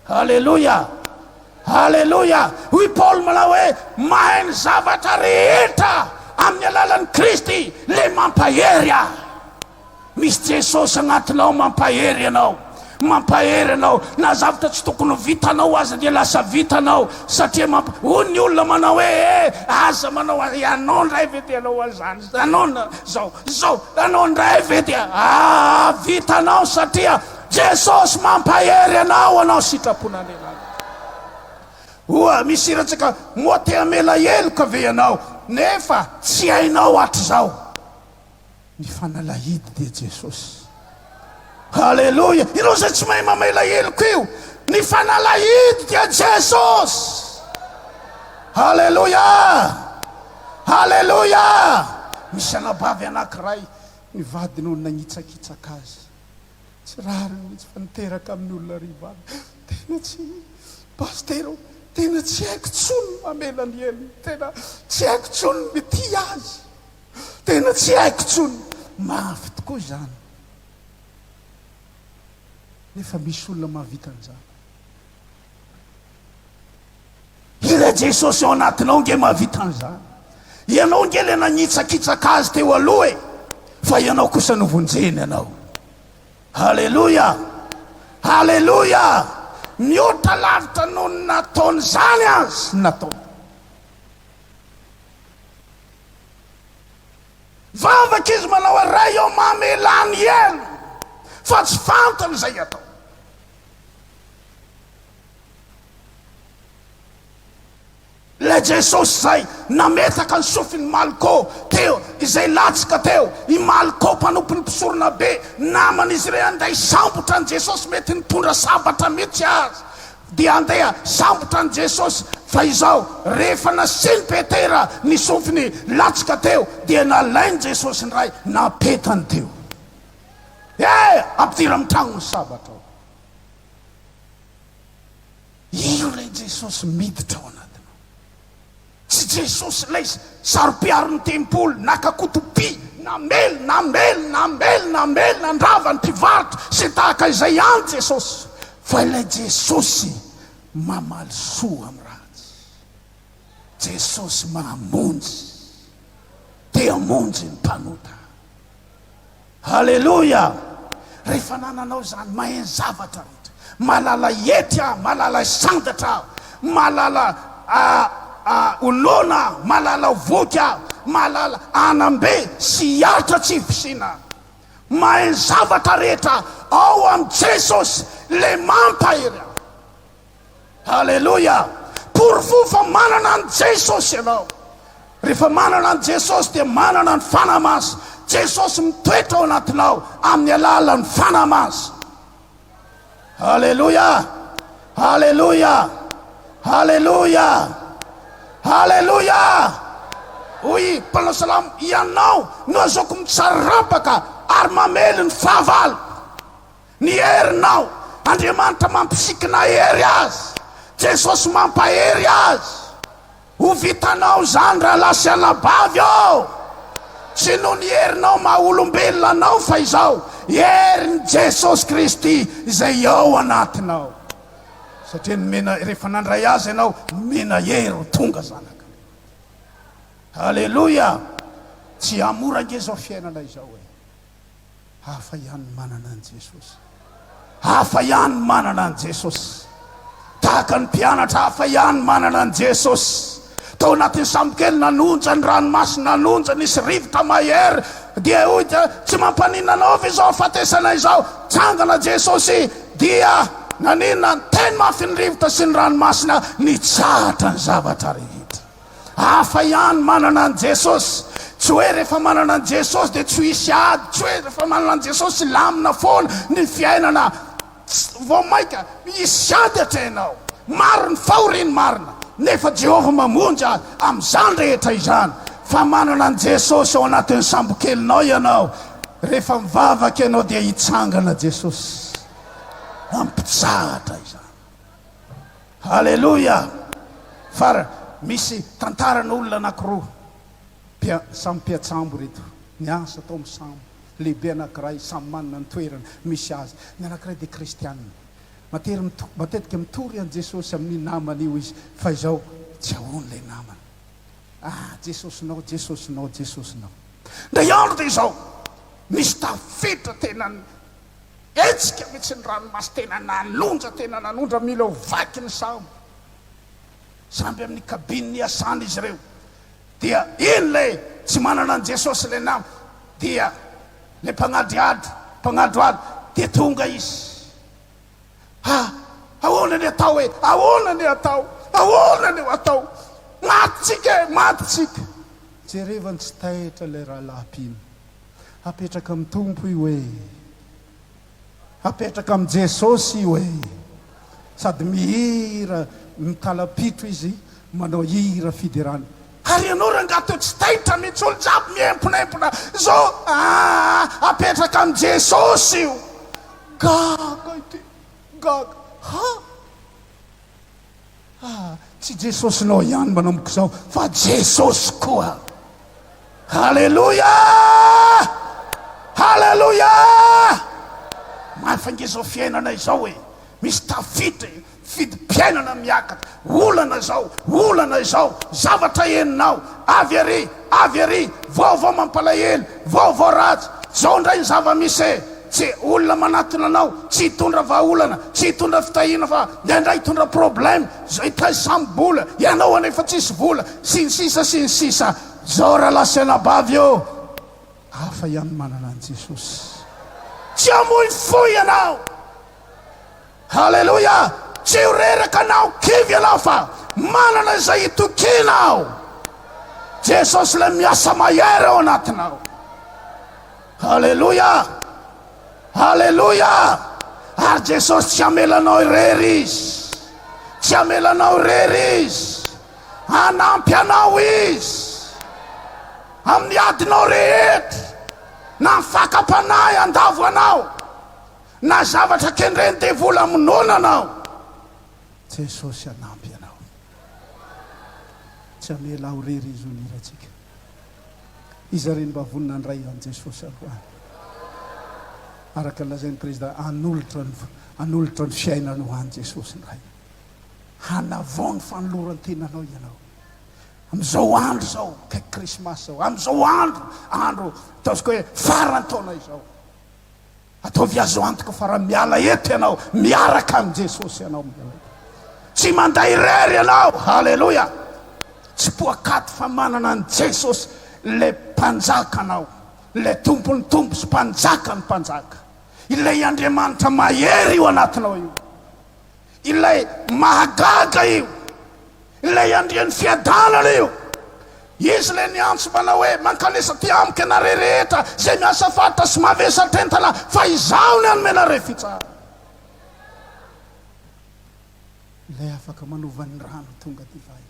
Aleloia! Aleloia! Hoy Paoly manao hoe, Mahay ny zavatra rehetra amin'ny alalan'i Kristy ilay mampahery ahy. Misy Jesosy agnatinao mampahery anao. Mampahery anao. Na zavatra tsy tokony ho vitanao aza dia lasa vitanao satria mamp hoy ny olona manao hoe, eh, aza manao ianao indray ve dia hanao an'izany? Ianao zao, zao, ianao indray ve dia ah, vitanao satria Jesosy mampahery anao hanao sitrapon'Andriamanitra. Oa, misy hirantsika, moa te hamela heloka ve ianao nefa tsy hainao hatrizao? Ny fanalahidy dia Jesosy. Haleloia! Ireo izay tsy mahay mamela heloka io, ny fanalahidy dia Jesosy. Haleloia! Haleloia! Misy anabavy anankiray, ny vadiny no nagnitsakitsaka azy. Tsy rariny mihitsy fa niteraka amin'ny olona ry vavy. Tena tsy Pasitera o, tena tsy haiko tsony ny mamela ny helony, tena tsy haiko tsony ny mitia azy, tena tsy haiko tsony. Mafy tokoa izany. Nefa misy olona mahavita an'izany. Ilay Jesosy ao anatinao nge mahavita an'izany. Ianao nge ilay nagnitsakitsaka azy teo aloha e, fa ianao kosa novonjeny anao. Haleloia! Haleloia! Mihoatra lavitra noho ny nataony izany azy ny nataony. Vavaka izy manao hoe Ray ô mamelà ny helony fa tsy fantany izay atao. Ilay Jesosy izay nametaka ny sofin'i Malko teo, izay latsaka teo, i Malko mpanompon'ny mpisoronabe, naman'izy ireo handeha hisambotra an'i Jesosy, mety nitondra sabatra mihitsy aza, dia handeha hisambotra an'i Jesosy, fa izao, rehefa nasian'i Petera ny sofiny latsaka teo, dia nalain'i Jesosy indray, napetany teo. Eh! Ampidiro amin'ny tragno ny sabatrao. Io ilay Jesosy miditra ao anatinao. Tsy Jesosy ilay saro-piaro ny tempoly, naka kotopia, namely, namely, namely, namely, nandrava ny mpivarotra sy ny tahaka izay ihany Jesosy, fa ilay Jesosy mamaly soa amin'ny ratsy. Jesosy mamonjy, te hamonjy ny mpanota. Haleloia! Rehefa nananao izany, mahay ny zavatra rehetra. Mahalala hetry aho, mahalala sandatra aho, mahalala olona aho, mahalala voky aho, mahalala anam-be sy hiaritra tsy fisiana aho. Mahay ny zavatra rehetra ao amin'i Jesosy, ilay mampahery ahy. Aleloia! Porofo fa manana an'i Jesosy ianao. Rehefa manana an'i Jesosy dia manana ny Fanahy Masina. Jesosy mitoetra ao anatinao amin'ny alalan'ny Fanahy Masina. Aleloia! Aleloia! Aleloia! Aleloia! Hoy mpanao salamo, Ianao no azaoko mitsarapaka ary mamely ny fahavalo. Ny herinao. Andriamanitra mampisikina hery azy. Jesosy mampahery azy. Ho vitanao izany rahalahy sy anabavy ô! Tsy noho ny herinao maha olombelona anao fa izao, herin'i Jesosy Kristy izay ao anatinao. Satria nomena, rehefa nandray Azy ianao, nomena hery ho tonga zanaka. Aleloia! Tsy hamora ange izao fiainana izao e! Hafa ihany ny manana an'i Jesosy. Hafa ihany ny manana an'i Jesosy. Tahaka ny mpianatra, hafa ihany ny manana an'i Jesosy. Tao anatin'ny sambokely nanonja ny ranomasina, nanonja, nisy rivotra mahery. Dia hoy dia, tsy mampaninona anao ve izao hafatesana izao? Tsangana Jesosy, dia naninona? Niteny mafy ny rivotra sy ny ranomasina, nitsahatra ny zavatra rehetra. Hafa ihany manana an'i Jesosy. Tsy hoe rehefa manana an'i Jesosy dia tsy ho hisy ady, tsy hoe rehefa manana an'i Jesosy hilamina foana ny fiainana. Vao mainka hisy ady atrehinao. Maro ny fahoriany marina, nefa Jehovah mamonjy ahy amin'izany rehetra izany. Fa manana an'i Jesosy ao anatin'ny sambokelinao ianao. Rehefa mivavaka ianao dia hitsangana Jesosy hampitsahatra izany. Haleloia! Fara, misy tantaran'olona anankiroa, mpia, samy mpiatsambo ireto, niasa tao amin'ny sambo lehibe anankiray, samy manana ny toerana misy azy. Ny anankiray dia kristiana. Matery mito, matetika mitory an'i Jesosy amin'ny namany io izy, fa izao tsy ahoany ilay namany. Ah, Jesosinao, Jesosinao, Jesosinao. Indray andro dia izao, nisy tafiditra tena Hetsika mihitsy ny ranomaso tena nanonja tena nanondra mila ho vaky ny sambo. Samby amin'ny cabine iasana izy ireo. Dia iny ilay tsy manana an'i Jesosy ilay nama dia ilay mpagnadihady mpagnadroady dia tonga izy. Ha! Ahoana ny atao e? Ahoana ny atao? Ahoana ny atao? Maty tsika e! Maty tsika! Jerevany tsy taitra ilay rahalahy mpino. Apetraka amin'ny Tompo io e! Apetraka amin'i Jesosy io e! Sady mihira mitalapitro izy manao hira fiderana. Ary ianao rangaha toa tsy taitra mihitsy, olo jiaby miemponempona zao aa! Apetraka amin'i Jesosy io! Gaga ity, gaga, ha! Ah, tsy Jesosinao ihany manomboka izao fa Jesosy koa. Haleloia! Haleloia! Mafy ange izao fiainana izao e. Misy tafiditra e, fidim-piainana miakatra, olana izao, olana izao, zavatra henonao, avy ery, avy ery, vaovao mampalahelo, vaovao ratsy, izao indray ny zava-misy e. Tsy olona manatona anao, tsy hitondra vahaolana, tsy hitondra fitahiana fa indraindray hitondra problème, izay taiza samy bola, ianao anefa tsisy vola, sy ny sisa sy ny sisa. Zao rahalahy sy anabavy ô, hafa ihany ny manana an'i Jesosy. Tsy hamoy fo ianao. Haleloia! Tsy ho reraka na ho kivy ianao fa manana izay itokiana ao. Jesosy ilay miasa mahery ao anatinao. Aleloia! Aleloia! Ary Jesosy tsy hamela anao irery Izy. Tsy hamela anao irery Izy. Hanampy anao Izy amin'ny adinao rehetra, na ny fakam-panahy handavo anao, na zavatra kendren'ny devoly hamonoana anao. Jesosy hanampy anao. Tsy hamela aho irery Izy hoy ny hirantsika. Iza re no mba vonona handray an'i Jesosy androany? Araka ny lazain'ny Prezida, hanolotra ny hanolotra ny fiainany ho an'i Jesosy indray. Hanavao ny fanoloran-tenanao ianao. Amin'izao andro izao, akaiky Krismasy izao, amin'izao andro, andro ataontsika hoe faran'ny taona izao. Ataovy azo antoka fa raha miala eto ianao, miaraka amin'i Jesosy ianao miala eto. Tsy mandeha irery ianao. Haleloia! Tsy poakaty fa manana an'i Jesosy, ilay Mpanjakanao, ilay Tompon'ny tompo sy Mpanjakan'ny mpanjaka. Ilay Andriamanitra mahery io anatinao io. Ilay mahagaga io. Ilay Andrian'ny fiadanana io. Izy ilay niantso manao hoe, Mankanesa aty amiko ianareo rehetra izay miasa faritra sy mavesatra entana, fa Izaho no hanome anareo fitsaharana. Ilay afaka manova ny rano tonga divay.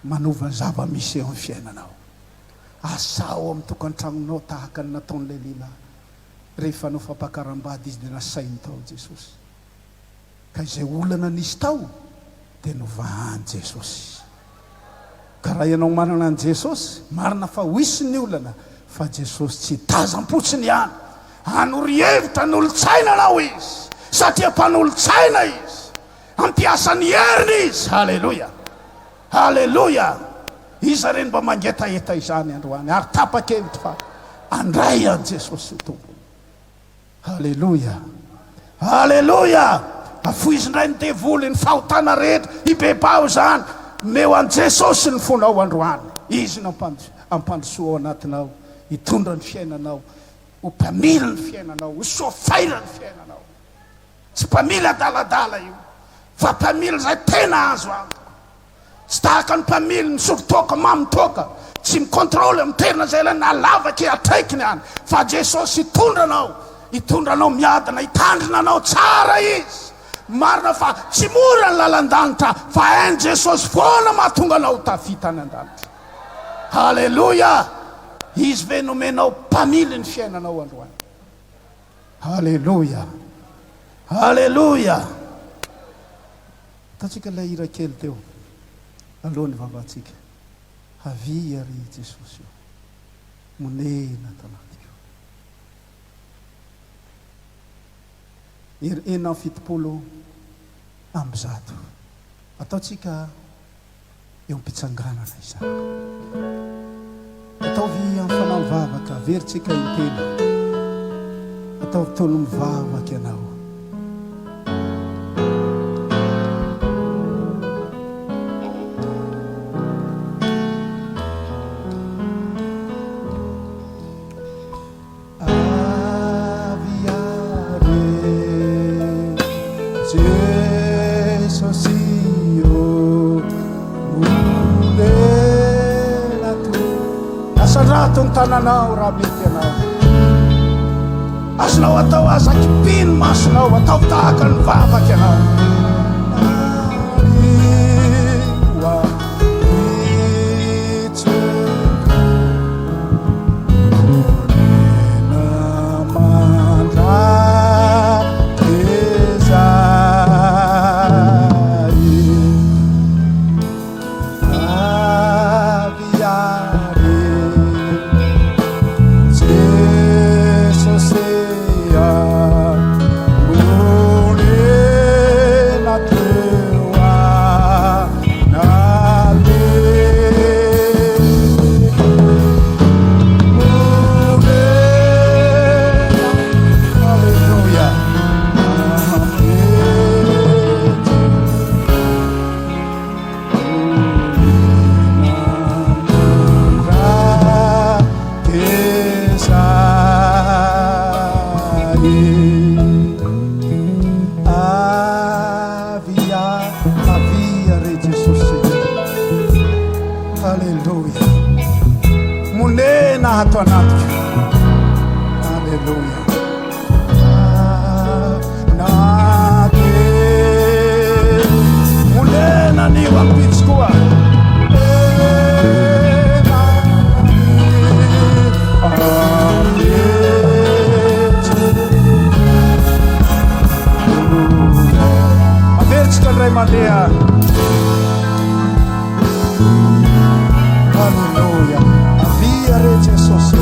Manova ny zava-misy eo amin'ny fiainanao. Asao amin'ny tokantranonao tahaka ny nataon'ilay lehilahy. Rehefa hanao fampakaram-bady izy dia nasainy tao Jesosy. Ka izay olana nisy tao dia novahan'i Jesosy. Ka raha ianao manana an'i Jesosy, marina fa ho hisy ny olana fa Jesosy tsy hitazam-potsiny ihany. Hanoro hevitra ny olon-tsaina anao Izy satria mpanolo-tsaina Izy. Hampiasa ny heriny Izy. Haleloia! Haleloia! Iza re no mba mangetaheta izany androany ary tapa-kevitra fa handray an'i Jesosy ho Tompony? Haleloia! Haleloia! Afoizo indray ny devoly, ny fahotana rehetra, ibebaho izany, omeo an'i Jesosy ny fonao androany. Izy no hampandrosoa ao anatinao, hitondra ny fiainanao, ho mpamily ny fiainanao, ho soafaira ny fiainanao. Tsy mpamily adaladala io, fa mpamily izay tena azo antoka. Tsy tahaka ny mpamily misotro toaka, mamo toaka, tsy mi-contrôle, miterina izay ilainy na lavaky atraikiny any, fa Jesosy hitondra anao, hitondra anao miadana, hitandrina anao tsara Izy. Marina fa tsy mora ny lalan-danitra, fa hain'i Jesosy foana mahatonga anao ho tafita any an-danitra. Haleloia! Izy ve nomenao mpamily ny fiainanao androany? Haleloia! Haleloia! Ataontsika ilay hira kely teo alohan'ny vavantsika. Havia ry Jesosy ô, monena ato anatiko. Hery 176. Ataontsika eo am-pitsanganana izany. Ataovy amin'ny fanahy mivavaka, averintsika intelo. Ataovy toy ny mivavaka ianao. Asandrato ny tananao raha mety ianao. Azonao atao aza kipy ny masonao, ataovy tahaka ny vavaka ianao. Haleloia. Monena ato anatiko. Haleloia. Monena anio ampitso koa. Averintsika indray mandeha. Alléluia. Avia re Jesosy.